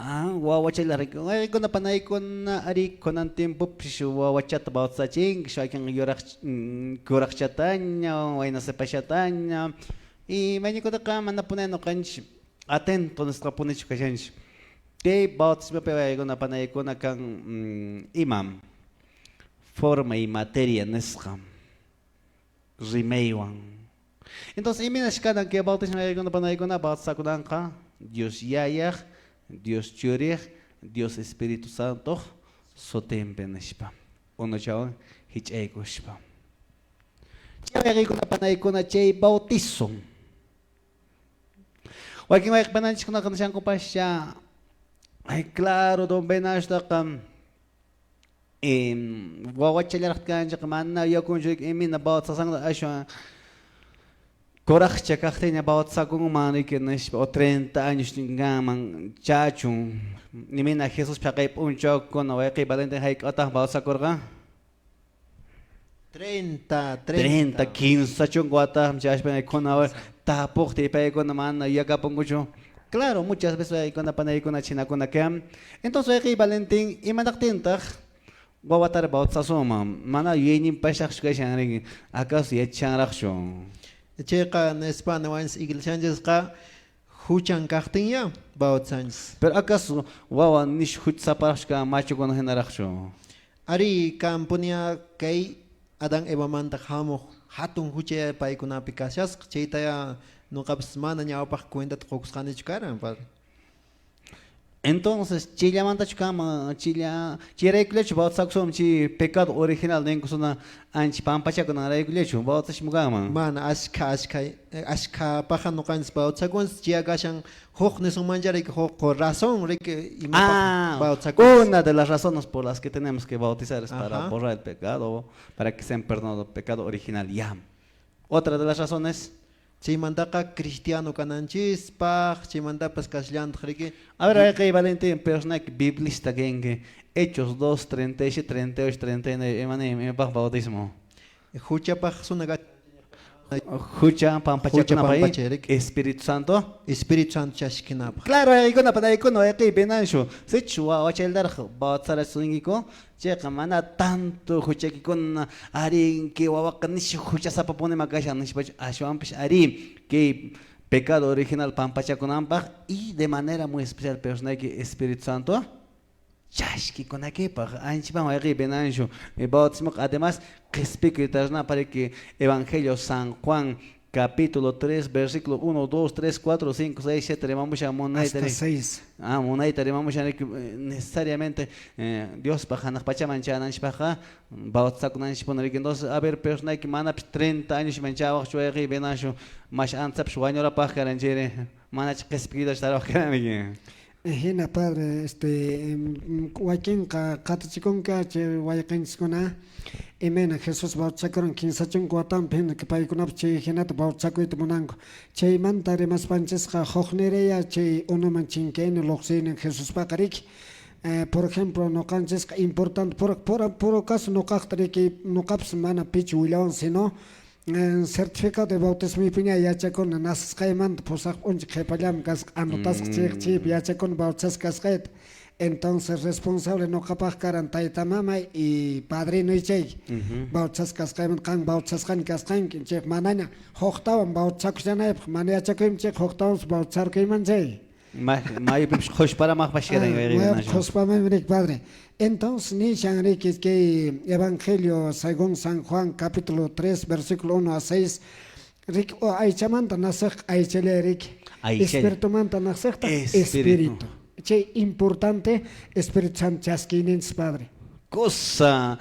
Wawachalla wayqiykuna panaykuna ari kunan tiempopis wawachata bautizachinki wakin yuraq kuraqchataña wayna sipashataña Y mañikutaqa manapuni ñuqanchik atento nisqapunichu kashanchik. Kay bautismopi waykuna panaykuna kan imam forma y materia nisqa rimaywan. Entonces imaynash kanan kay bautismo waykuna panaykuna bautizakunanqa Dios Yayaq, Dios Churiq, Dios Espíritu Santo sutinpi nispa. Unuchawan hich'aykuspa. Chay waykuna panaykuna chay bautizo. Wakin wayqi pananchikkunaqa nishankupascha, ay claro don Venancio-taqa wawachallaraq kanchik mana yuyakunchu imayna bautizasanqa ashwan kuraqcha kaqtinña bautizakunman riki nispa o 30 años kanman chachun imayna Jesus phaqay p'unchawkuna wayqiy Valentín hayk'ataq bautizakurqa? 30, 30, 15 wataqmi chashpa kuna tapuqti paykuna mana yuyakapunkuchu. Claro, muchas veces waykuna panaykuna chinakuna kan. Entonces wayqiy Valentín imanaqtintaq wawatara bautizasunman mana yuyayninpashaqchu kashan riki acaso yachanraqchu? Chayqa nispa niwanchis iglesianchisqa huchan kaqtin ya bautizanchis. Pero acaso wawa nish huchasaparaqchu kan machukuna hinaraqchu? Ari kanpunya kay Adán Evamanta hamuq hatun hucha paykunapi kashasqa chayta ñuqapas mana ñawpaq cuentata qukusqanichu karan, padre. Entonces chayllamantachu kanman chilla chayraykullachu bautizakusunman chay pecado original ninkusuna ancha pampachakunanraykullachu bautizashmukanman? Mana ashkha ashkha ashkha paja ñuqanchis bautizakunchis chay kashan huk nisunmancha riki huk razón riki imapaq bautizakunchis. Una de las razones por las que tenemos que bautizar es para Ajá. borrar el pecado, para que sean perdonado el pecado original ya. Otra de las razones. Chaymantaqa cristiano kananchispaq, chaymantapas kashallantaq riki. A ver, wayqiy Valentín, personaje biblista kanki Hechos 2, 37, 38, 39, imanin imapaq bautismo? Huchapaq suna Hucha pampachakunapaq pampachay riki. Espíritu Santo. Espíritu Santo chashkinapaq. Claro, waykuna panaykuna wayqiy Venancio, sichus wawachallaraq bautizarasunkiku, chayqa mana tanto huchaykikuna ari kay wawaqa nishu huchasapapunima kashan nishpachu ashwanpish ari kay pecado original pampachakunanpaq y de manera muy especial personayki Espíritu Santo chashkikunakipaq anchapan wayqiy Venancio bautismoqa además qispikuy para que Evangelio San Juan capítulo 3 versículo 1 2 3 4 5 6 7 rimamushan munayta Hasta 6. Ah, munayta rimamushan necesariamente Diospaq hanaq pachaman chayananchikpaqqa bautizakunanchikpuni riki. Entonces, a ver, personayki manapis 30 años man chawaqchu wayqiy Venancio mash anchapas wañurapaq karan chayri manach qispikuytachu tarawaq karan riki. Hina padre, wakinqa qatichikunka chay wayqinchiskuna imayna Jesus bautizakuran 30 watanpi hina paykunapas chay hinata bautizakuyta munanku. Chaymanta rimaspanchisqa hukniraya chay unuman chinkaynin lluqsiynin Jesuspaqa riki. Por ejemplo, ñuqanchisqa importante puro caso ñuqaqta riki ñuqapas mana pichu willawan sino certificado de bautismopiña yachakuna nacesqaymanta pusaq p'unchay qhipallami kasqa anotasqa chayqa chaypi yachakuna bautizasqa kasqayta. Entonces responsable ñuqapaq karan tayta mamay y padrinoy chay bautizasqa kasqaymanta qan bautizasqani kasqanki chayqa manaña huktawan bautizakushanaypaq mana yachakuyman chayqa huktawan bautizarkuyman chay. Mayupipish qhushparamaqpash karan wayqiy Venancio. Qhushpamanmi riki padre. Entonces nishan riki kay Evangelio según San Juan capítulo 3 versículo 1 a 6 riki aychamanta naceq aychalla riki. Aychalla. Espiritumanta naceqta Espíritu. espíritu. Chay importante Espíritu Santo chaskiyninchis padre. Cosa.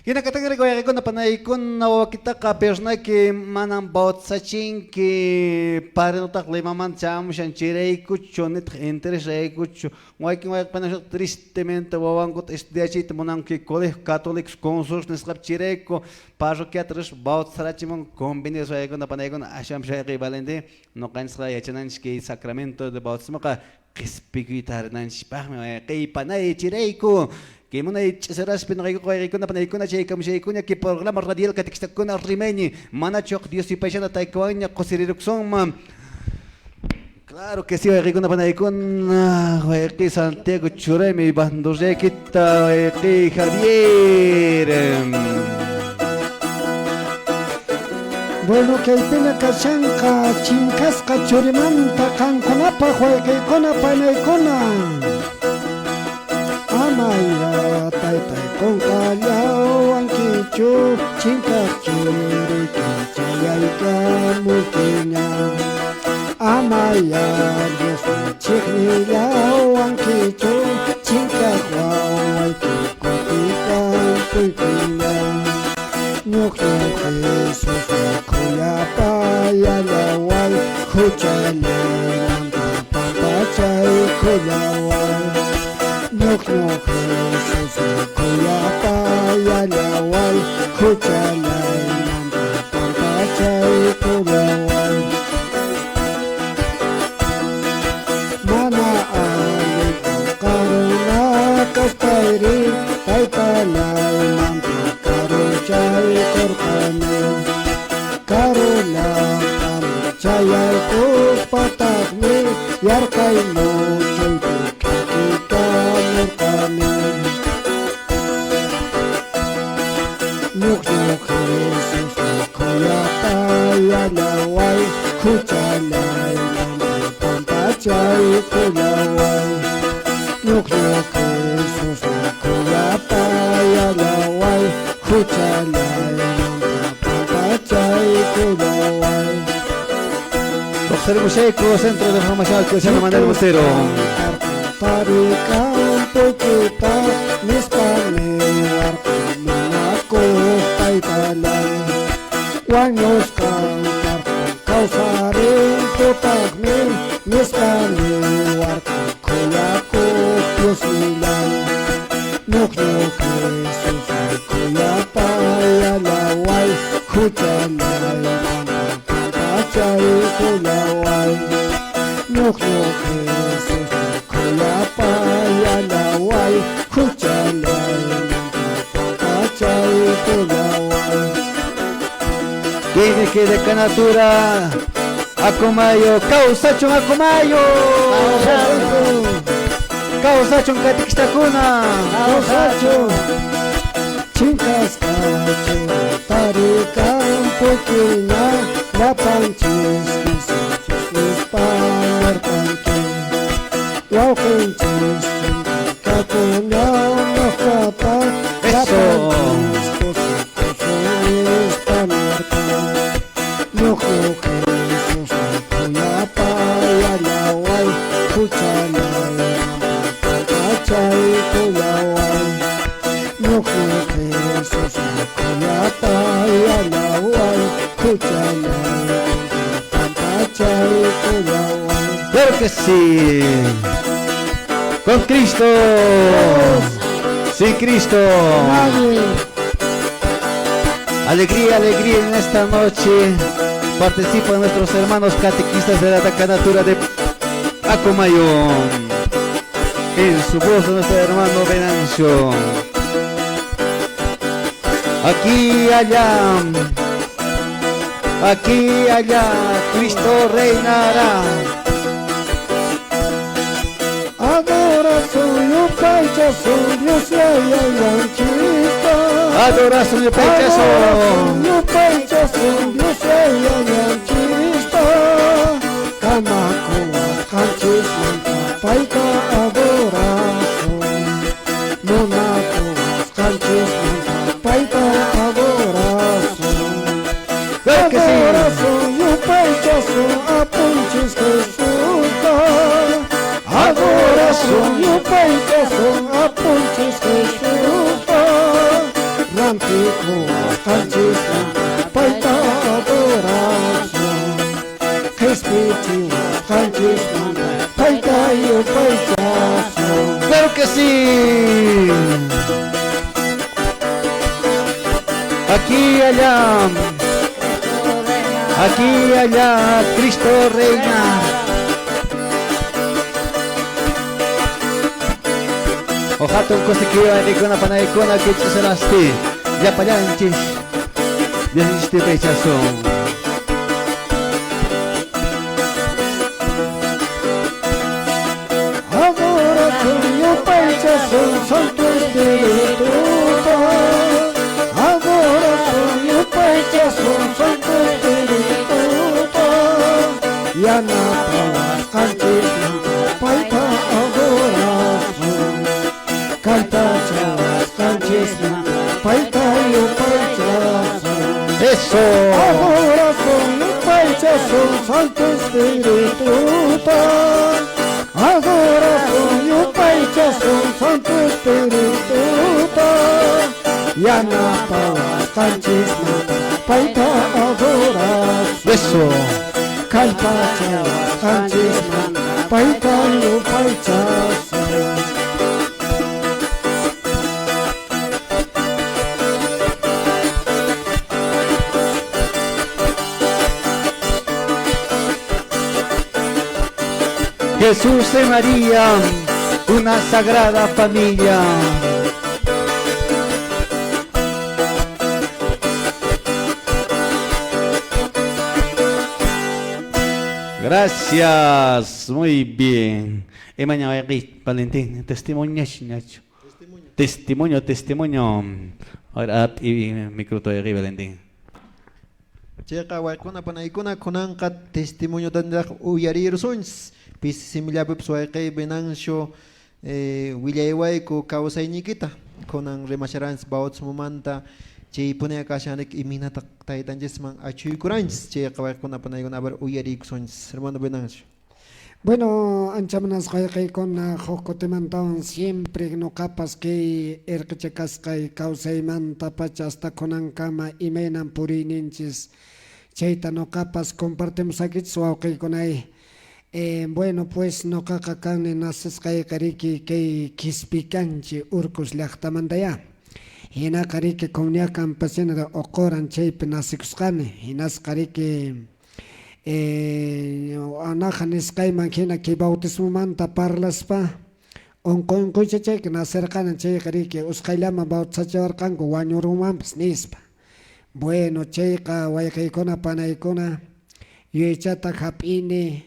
Hina katanqari wayqikuna panaykuna wawakitaqa personayki manam bautizachinki padrinutaq Limamanta chamushan chayraykuchu nitaq interés raykuchu wakin wayqi tristemente wawankuta estudiachiyta munanku colegio católico consorcio nisqapi chayrayku parroquiata rispa bautizarachimun convenios waykuna panaykuna ashwanpish wayqiy Valentín ñuqanchikqa yachananchik kay sacramento de bautismoqa qispikuyta tarinanchikpaqmi wayqiy panay chayrayku kay munay ch'isiraspi ñuqaykuqa wayqiykuna panaykuna chaykamushaykuña kay programa radial katikistakuna rimayni manachuq Dios yupaychana taykawanña qusirirukusunman. Claro que sí, wayqiykuna panaykuna wayqiy Santiago churaymi bandurriaykita wayqiy Javier. Bueno, kaypiña kashanqa chinkasqa churimanta qankunapaq wayqiykuna panaykuna. Amaya taytay qunqallawankichu chinkaq churiyki chayaykamuykiña. Amaya Diosmi chiqnillawankichu chinkaq wawayki kutikampuykiña. Ñuqñu Jesús khuyapayallaway huchallaymanta pampachaykullaway. Ñuqñu Jesús khuyapayallaway huchallaymanta pampachaykullaway. Mana allin karuna kaspayri taytalaymanta karuchaykurqani. Karulaqtam chayaykuspataqmi yarqay muchuypi k'akikamurqani. Ñuqñu Jesús khuyapayallaway huchallaymanta pampachaykullaway. Ñuqñu Jesús khuyapayallaway huchallaymanta pampachaykullaway. Observo Centro de Formación Arqueológica Manuel Montero. Tarikampuykita nispa niwarqa munakuq taytallay. Wañusqan karqan kawsarimputaqmi nispa niwarqa khuyakuq Diosnillay. Ñuqñu Jesús khuyapayallaway huchallaymanta pampachaykullaway. Ñuqñu Jesús khuyapayallaway huchallaymanta pampachaykullaway. Tiene que de Canatura, Acomayo, Causachon Acomayo, Causachon Catequistacuna, Kawsachun chinkasqa tarikampuykiña llapanchis Jesús nispa nirqanki. Wawqinchis chinkakuña ñuqata Eso. llapanchis kusikusun nispa nirqan. Ñuqñu Jesús khuyapayallaway huchallaymanta pampachaykullaway. Ñuqñu Jesús khuyapayallaway huchallaymanta pampachaykullaway. Claro que sí. Con Cristo. Sin Cristo. Nadie. Alegría, alegría en esta noche. Participan nuestros hermanos catequistas de la Canatura de Acomayo. En su voz nuestro hermano Venancio. Aquí, allá. Aquí, allá. Cristo reinará. Adoración yupaychasun Dios Yayanchista. Adoración yupaychasun. Adoración yupaychasun Dios Yayanchista. Kamakuwasqanchismanta payta adorasun. Munakuwasqanchismanta payta adorasun. Claro que sí. Adorasun yupaychasun apunchis Jesusta. Adorasun yupaychasun apunchis Jesusta. Rantikuwasqanchismanta payta adorasun. Qhispichiwasqanchismanta payta yupaychasun. Claro que sí. Aquí, allá. Aquí, allá, Cristo reina. Ojato kusikiwa ikuna panaykuna kichisanasti. Llapallanchis. Dios pechasun. Adorasun yupaychasun Santo Espirituta. Adorasun yupaychasun Santo Espirituta. Payta yupaychasun. Eso. Adorasun yupaychasun Santo Espirituta. Adorasun yupaychasun Santo Espirituta. Yanapawasqanchismanta payta adorasun. Eso. Kallpachawasqanchismanta payta yupaychasun. Jesús y María, una sagrada familia. Gracias, muy bien. Mañana, Valentín, testimonio, testimonio, testimonio. Ahora, y micro todavía, Valentín. Chayqa wayqikuna panaykuna kunanqa testimonio tandaq uyarirusunchis pisi simillapipas wayqiy Venancio willaywayku kawsayniykita kunan rimasharanchis bautismomanta chaypuniqa kashanriki imaynataq taytanchisman achuykuranchis chayqa wayqikuna panaykuna a ver uyariykusunchis hermano Venancio. Bueno, ancha munasqa wayqiykuna huk kutimantawan siempre nuqapas kay irqicha kasqay kawsaymantapacha hasta kunankama imaynan puriyninchis chayta nuqapas compartimusakichis wawqiykunay. Bueno, pues nuqaqa kani nacesqayqa riki kay Quispicanchi Urcos llaqtamantaya. Hinaqa riki comunidad campesina de Ocoran chaypi nacikusqani. Hinasqa riki anaqa nisqayman hina kay bautismomanta parlaspa unquy chayqa nacerqani chayqa riki usqhayllaman bautizachiwarqanku wañurunmanpas nispa. Bueno, chayqa wayqiykuna panaykuna yuyaychata hap'ini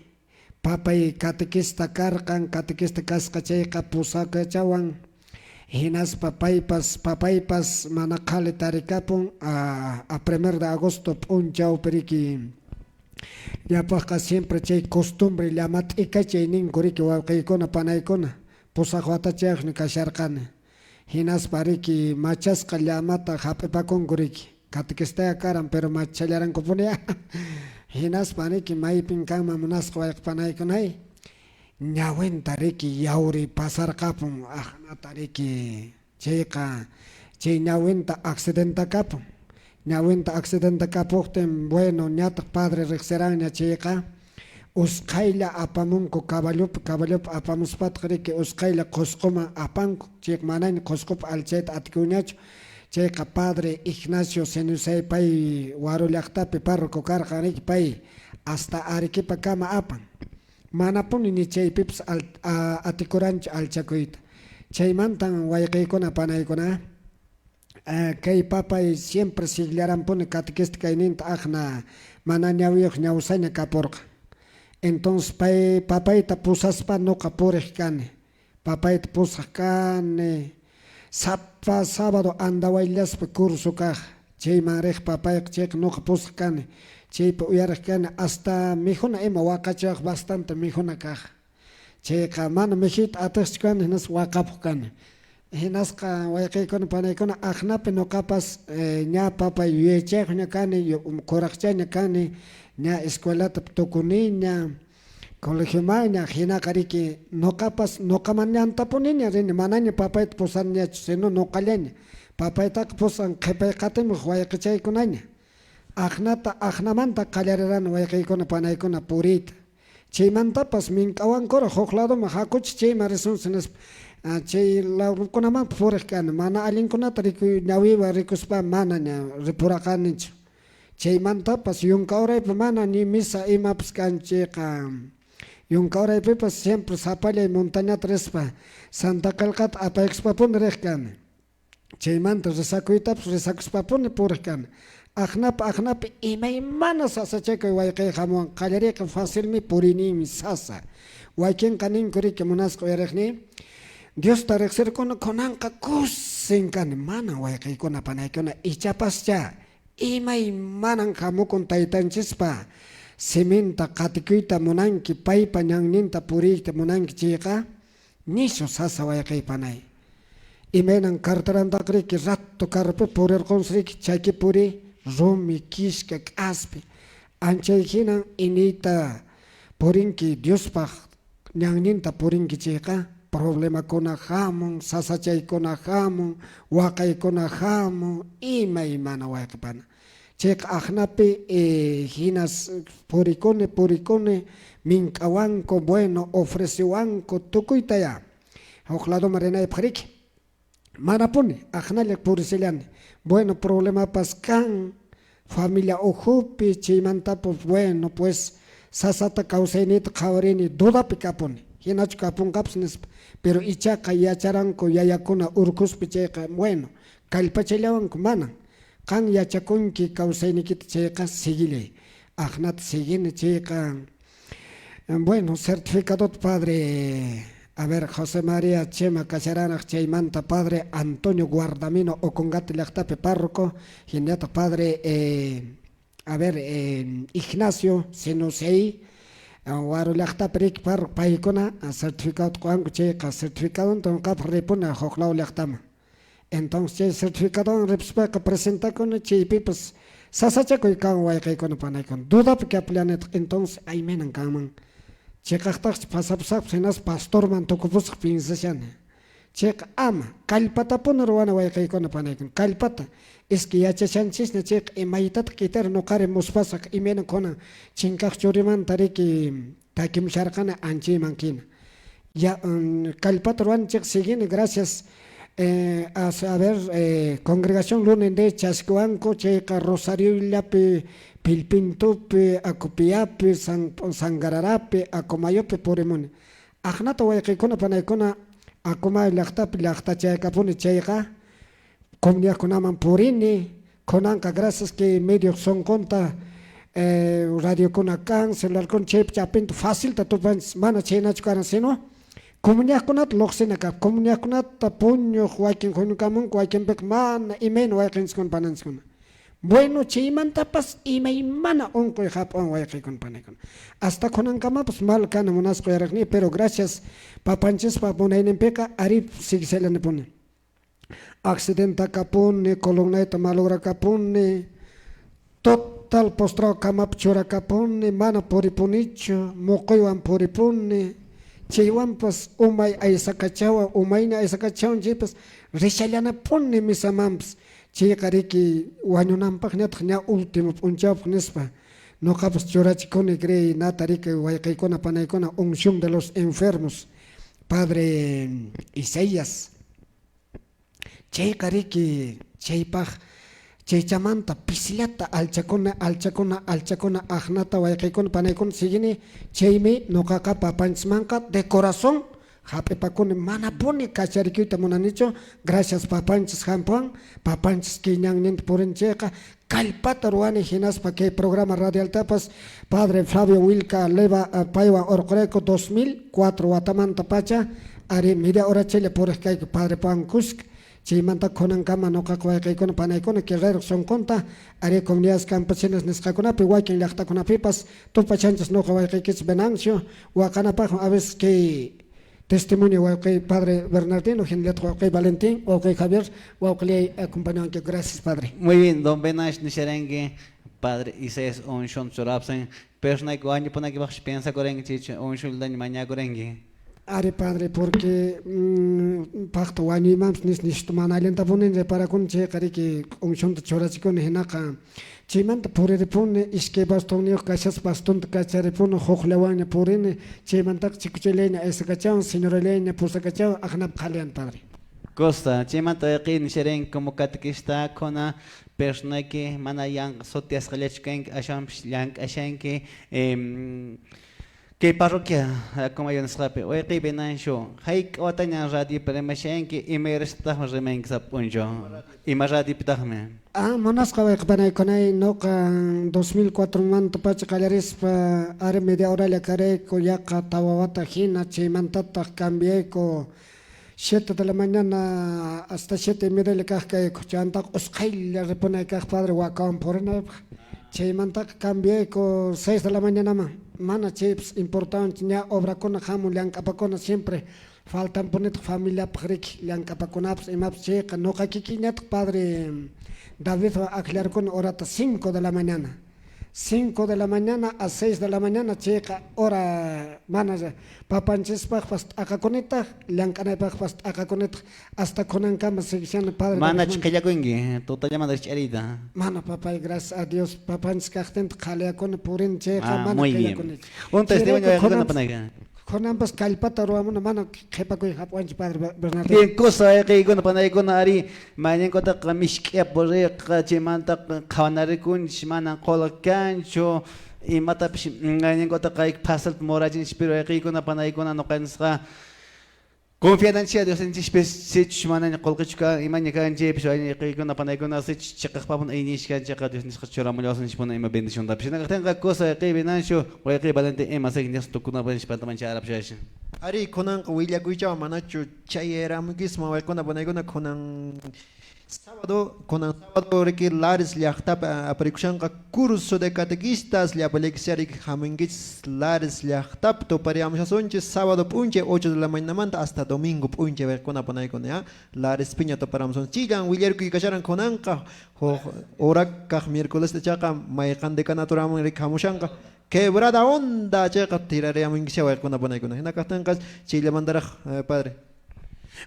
papay catequista karqan, catequista kasqa chayqa pusakachawan hinaspa paypas papaypas mana qhali tarikapun a 1 de agosto p'unchawpi riki llapaqqa siempre chay costumbre llama t'ikachay ninku riki wawqiykuna panaykuna pusaq watachayuqmi kasharqani hinaspa riki machasqa llamata hap'ipakunku riki catequistaya karan pero machallarankupuni hinaspa riki maypin kanman munasqa wayqi panaykunay ñawinta riki yawri pasarqapun aqnata riki chayqa chay ñawinta accidentakapun ñawinta accidentakapuqtin bueno ñataq padre riqsiranña chayqa usqhaylla apamunku caballopi caballopi apamuspataq riki usqhaylla Qusquman apanku chayqa manaña Qusqupi alchayta atikuñachu chayqa padre Ignacio Senusay pay Huaro llaqtapi párroco karqan riki pay hasta Arequipa kama apan manapuni ni chaypipas atikuranchu alchakuyta chaymantan wayqiykuna panaykuna kay papay siempre sillaranpuni catequista kayninta aqna mana ñawiyuq ñawsaña kapurqa entonces pay papayta pusaspa nuqa puriq kani papayta pusaq kani sapa sábado Andahuayllaspi curso kaq chayman riq papayqa chayqa nuqa pusaq kani chaypi uyariq kani hasta mikhuna ima waqachiwaq bastante mikhuna kaq chayqa mana mikhuyta atiqchu kani hinaspa waqapuq kani hinasqa wayqiykuna panaykuna aqnapi nuqapas ña papay yuyaychayuqña kani kuraqchaña kani ña escuelata tukuniña colegiomanña hinaqa riki nuqapas nuqamanllantapuniña rini manaña papayta pusaniñachu sino nuqallaña papaytaqa pusan qhipay qatimuq wayqichaykunaña aqnata aqnamanta qallarirani wayqiykuna panaykuna puriyta chaymantapas mink'awankura huk ladoman hakuchis chayman risunchis nispa chay ladokunamanpas puriq kani mana allinkunata rikuy ñawiywan rikuspa manaña ripuraqanichu chaymantapas yunka uraypi mana ni misa imapas kan chayqa yunka uraypipas siempre sapallay montañata rispa Santa Qillqata apaykuspapuni riq kani chaymanta rezakuytapas rezakuspapuni puriq kani aqnapi aqnapi imaymana sasachakuy wayqiy hamuwan qallariyqa facilmi puriyniymi sasa wakinqa ninku riki munasqa uyariqniy Diosta riqsirkuna kunanqa kusin kani manan wayqiykuna panaykuna ichapascha imaymanan hamukun taytanchispa siminta qatikuyta munanki paypa ñanninta puriyta munanki chayqa nishu sasa wayqiy panay. Imaynan carterantaqa riki rato carropi purirqunsi riki chaki puri rumi kiska k'aspi. Anchay hinan iniyta purinki Diospaq ñanninta purinki chayqa problemakuna hamun, sasachaykuna hamun, waqaykuna hamun, imaymana wayqe pana. Chayqa aqnapi hinas purikuni purikuni mink'awanku, bueno ofrecewanku tukuytayá huk ladoman rinaypaq riki. Manapuni aqnalla purisillani. Bueno problemapas kan familia ukhupi chaymantapas bueno pues sasata kawsayniyta qhawarini dudapi kapuni hinachu kapunqapas nispa. Pero ichaqa yacharanku yayakuna urquspi chayqa bueno kallpachallawanku manan qan yachakunki kawsayniykita chayqa siguillay. Aqnata siguini chayqa bueno certificadota padre a ver José María Chema kasharanaq chaymanta padre Antonio Guardamino Ocongate llaqtapi párroco hinallataq padre a ver Ignacio Sinusei Waru llaqtapi riki párroco paykuna certificadota quwanku chayqa certificadonta ñuqapaq ripuni huk law llaqtaman. Entonces chay certificadowan ripispaqa presentakuni chaypipas sasachakuy kan wayqaykuna panaykuna dudapi kapullanitaq entonces imaynan kanman chiqaqtaqchu pasapusaqpas hinaspa pastorman tukupusaq piensashani chayqa ama kallpatapuni ruwana wayqaykuna panaykuna kallpata iskay yachashanchisña chayqa imaytataq k'itari ñuqari muspasaq imaynan kunan chinkaq churimanta riki takimusharqani anchayman hina ya kallpata ruwani chayqa siguini gracias a ver congregación Lunende chaskiwanku chayqa Rosariollapi Pillpintupi Acupiapi Sangararapi Acomayopi purimuni aqnata wayqiykuna panaykuna Acomayo llaqtapi llaqtachaykapuni chayqa comunidadkunaman purini kunanqa gracias kay medio sunqunta radiokuna kan celularkuna chaypi chapinta facilta tupanchis mana chhaynachu karan sino comunidadkunata lluqsina kaq comunidadkunata puñuq wakin huñukamunku wakinpiqa mana imayna wayqinchiskuna pananchiskuna bueno chaymantapas imaymana unquy hap'uwan wayqiykuna panaykuna hasta kunankamapas mal kani munasqa uyariqniy pero gracias papanchispa munayninpiqa ari siguishallanipuni accidentakapuni columnayta malograkapuni total postrado camapi churakapuni mana puripunichu muquywan puripuni chaywanpas umay aysakachawan umayni aysakachawan chaypas rishallanapuni misamanpas chayqa riki wañunanpaqñataq ña último p'unchawpaq nispa ñuqapas churachikuni nata riki wayqiykuna panaykuna unción de los enfermos padre Isaías chayqa riki chaypaq chaychamanta pisillata alchakuna alchakuna alchakuna aqnata wayqiykuna panaykuna siguini chaymi ñuqaqa papanchismanqa de corazón hap'ipakuni manapuni kacharikuyta munanichu gracias papanchis hampuwan papanchis kay ñanninta purin chayqa kallpata ruwani hinaspa kay programa radialtapas padre Flavio Wilca Leva paywan urqurayku 2004 watamanta pacha ari media horachalla puriq kayku padre Juan kuska chaymanta kunankama ñuqaqa wayqiykuna panaykuna guerrero sunqunta ari comunidades campesinas nisqakunapi wakin llaqtakunapipas tupachanchis ñuqa wayqiykichis Venancio waqanapaqmi a veces kay testimonio wawqiy padre Bernardino hinallataq wawqiy Valentín wawqiy Javier wawqillay acompañawanki gracias padre. Muy bien, don Venancio nisharanki padre Isaías unción churapsin personayki wañupunaykipaqchu piensakuranki chaychu uncionllataña mañakuranki. Ari padre porque paqta wañuymanpas nis nishtu mana allintapuni reparakuni chayqa riki uncionta churachikuni hinaqa chaymanta puriripuni iskay bastonniyuq kashaspa bastonta kacharipuni hukllawanña purini chaymantaqa chikuchallayña aysakachawan señorallayña pusakachawan aqnapi qhaliyan padre. Costa, chaymanta wayqiy nisharanki como catequistakuna personayki mana yanqa sutiyasqallachu kanki ashwanpis llank'ashanki kay parroquia Acomayo nisqapi wayqiy Venancio hayk'a watañan radiopi rimashanki imayrastataqmi rimanki sapa p'unchaw ima radiopitaqmi. Ah, munasqa wayqi panaykunay ñuqa 2004 manta pacha qallarispa ari media horalla karayku yaqa tawa wata hina chaymantataq cambiayku 7 de la mañana hasta 7:30 kaq kayku chaymantaqa usqhaylla ripunay kaq padre wakawan purinaypaq chaymantaqa cambiayku 6 de la mañanaman mana chaypas importante ña obrakuna hamun llank'apakuna siempre. Faltanpunitaq familiapaq riki llank'apakunapas imapas chayqa nuqa kikinñataq padre Davidwan aklarkuni horata 5 de la mañana. 5 de la mañana a 6 de la mañana chayqa hora mana papanchispaqpas t'aqakunitaq llank'anaypaqpas t'aqakunitaq hasta kunankama seguishani padre. Manachu qhillakunki tutallamanta rich'ariyta? Mana papay, gracias a Dios papanchis kaqtintaq qhaliyakuni purini chayqa mana Muy bien. qhillakunichu. Un testimonio Chayrayku panayka. Kunanpas kallpata ruwamuna mana qhipakuy hap'uwanchis padre Bernardino. Bien, cosa wayqiykuna panaykuna ari mañankutaqa mishk'iya puriqqa chaymanta qhawanarikunchis manan qullqi kanchu imatapis mañankutaqa phasal murachinchis pero wayqiykuna panaykuna nuqanchisqa confiananchis Diosninchispis sichus manaña qullqichu kan imaña kan chaypis wayqiykuna panaykuna sichus chiqaqpapun ayniskanchikqa Diosninchikqa churamullawasunchispuna ima bendiciontapis. Hinaqtinqa cosa wayqiy Venancio wayqiy Valente ima significa tukunapaq pantamancha arapshashan. Ari kunanqa willakuychawan manachu chayaramuykisman waykuna panaykuna kunan sábado riki Lares llaqtapi aparikushanqa curso de catequistas llapallaykichari hamunkichis Lares llaqtapi tupariamushasunchis sábado p'unchay 8 de la mañanamanta hasta domingo p'unchay waykuna panaykuna ya Lares piña tuparamusun chillan willarkuy kasharan kunanqa huk hora kaq miércoles chaqa mayqan decanaturaman riki hamushanqa Quebrada Honda chayqa tirariamunkisha waykuna panaykuna hina kaqtinqa chillamantaraq padre.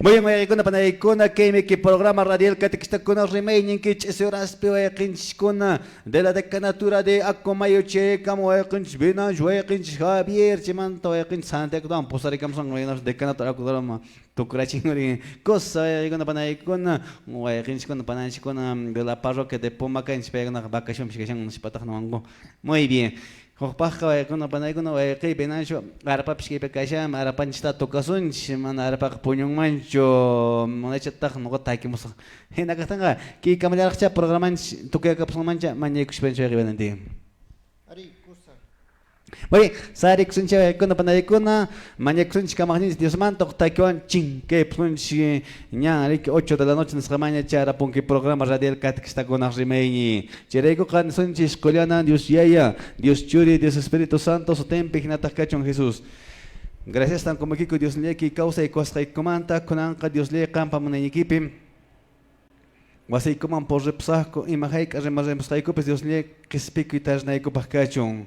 Muy bien, waykuna panaykuna kaymi kay programa radial catequistakuna rimayninki ch'isi horaspi wayqinchiskuna de la decanatura de Acomayo chaykam wayqinchis Venancio wayqinchis Javier chaymanta wayqinchis Santiago pusarikamusan wayqinchis decanatura Acomayo tukurachinuri cosa waykuna panaykuna wayqinchiskuna pananchiskuna de la parroquia de Pomacanchis paykunaqa vacacionpi kashan nispataq niwanku. Muy bien. Hukpaqqa waykuna panaykuna wayqiy Venancio arpapis kaypi kashan arpanchista tokasunchis mana arpaqa puñunmanchu munaychataq nuqa takimusaq hina kaqtinqa kay kamallaraqcha programanchis tukuyakapusunmancha mañaykushpanchis wayqiy Valentín. Ari kusa. Muy bien, sarikusunchis waykuna panaykuna mañaykusunchis kamaqninchis Diosmanta takiwan chinkaypusunchis ñan riki 8 de la noche nisqamaña charapunki programa radial catequistakunaq rimayñi chayraykuqa nisunchis qullanan Dios Yaya, Dios Churi, Dios Espíritu Santo sutinpi hinataq kachun Jesús. Gracias tan como kiko Dios leki kawsay kuwasqaykumanta kunanqa Dios ley qampa munaynikipi wasiykuman purripusaqku ima hayk'a rimarrimusqaykupis Dios ley qispikuy tarinaykupaq kachun.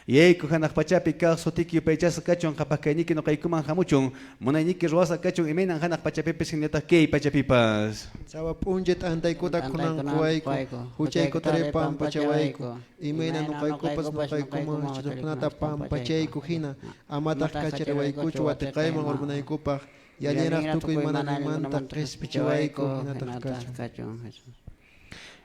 Yayku hanaq pachapi kaq sutiki yupaychasqa kachun qhapaq kayniki nuqaykuman hamuchun munayniki ruwasqa kachun imaynan hanaq pachapipis hinallataq kay pachapipas. Sapa p'unchay t'antaykuta kunan quwayku huchaykutari pampachawayku imayna nuqaykupas nuqaykuman huchaykunata pampachayku hina amataq kachariwaykuchu watiqayman urmanaykupaq yallinraq tukuy mana allinmanta qispichiwayku hinataq kachun.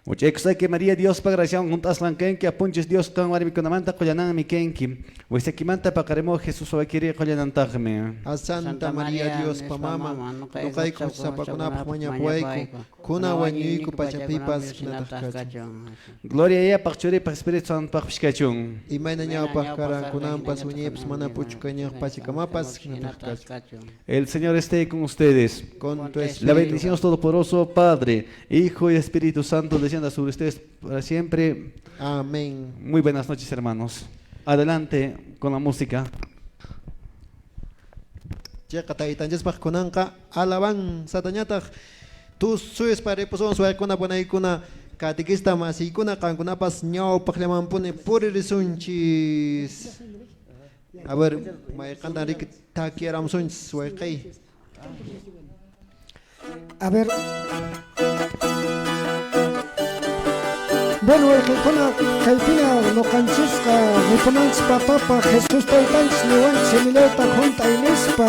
Muchaykusayki María Diospa graciawan hunt'asqan kanki apunchis Dios kan warmikunamanta qullananmi kanki waysakimanta paqarimuq Jesús wawakiri qullanantaqmi. A Santa María Diospa mama nuqayku huchasapakunapaq mañapuwayku kuna wañuyku pachapipas hinataq kachun. Gloria Yayapaq Churipaq Espíritu Santopaqpis kachun. Imayna ñawpaq karan kunanpas wiñaypas mana p'uchukañaq pachakamapas hinataq kachun. El Señor esté con ustedes. Con tu espíritu. La bendición Todopoderoso Padre, Hijo y Espíritu Santo descienda sobre ustedes para siempre. Amén. Muy buenas noches, hermanos. Adelante con la música. Chayqa taytanchispaq kunanqa alabanzatañataq tusuyaspa ripusunchis waykuna panaykuna catequista masiykuna qankunapas ñawpaqllamanpuni puririsunchis. A ver, mayqantan riki takiaramusunchis wayqiy. A ver. Bueno, waykikuna kaypina nuqanchisqa ripunanchis patapa Jesús taytanchis niwanchis simillayta hunt'ay nispa.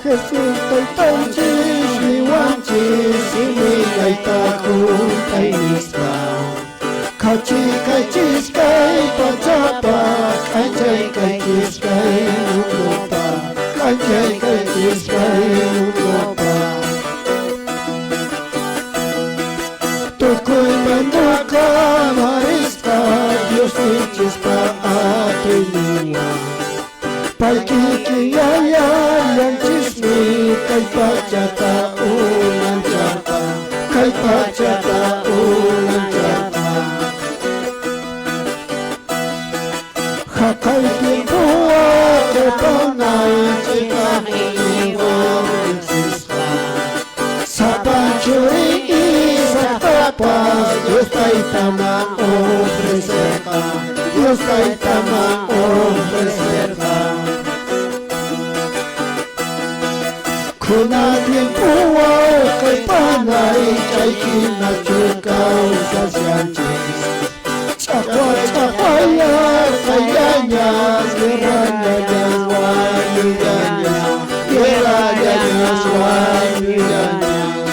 Jesús taytanchis niwanchis simillayta hunt'ay nispa. Kachi kachis kay pachapa, kanchay kachis kay mundopa, kanchay kachis kay mundopa. Tukuy manduka marisqa Dios nichispa atiyninwan. Paykikin yayallanchismi kay pachata unancharqa, kay pachata. Jaqay tiempo wawqipanay Chiqaq iñiywan riqsisqa. Sapan churin Isaactapas Dios Taytaman ofrecerqa. Dios Taytaman ofrecerqa. Kunan tiempo wawqipanay Chaykinachu kawsashanchis. Ch'aqwa ch'aqwaya Yarqayllañas, guerrallañas, wañullañas, guerrallañas, wañullañas.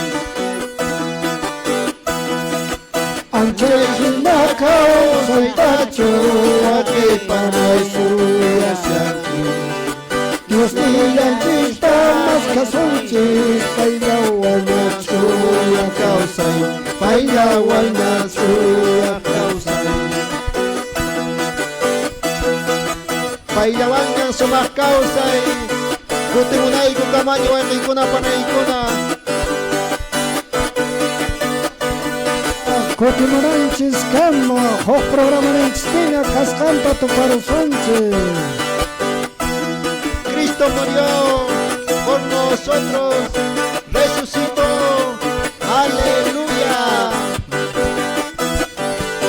Anchay hina kawsaytachu Wawqipanay suyashanchis. Diosnillanchista maskhasunchis payllawanña Ch'uya kawsay, payllawanña ch'uya kawsay. Payllawanña sumaq kawsay. Kutimunayku kamaña wayqiykuna panaykuna. Kutimunanchis kama huk programananchispiña kasqanta tuparusunchis. Cristo murió por nosotros, resucitó. Aleluya.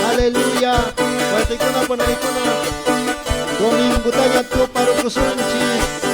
Aleluya. Wayqiykuna panaykuna. Domingotaña tuparukusunchis.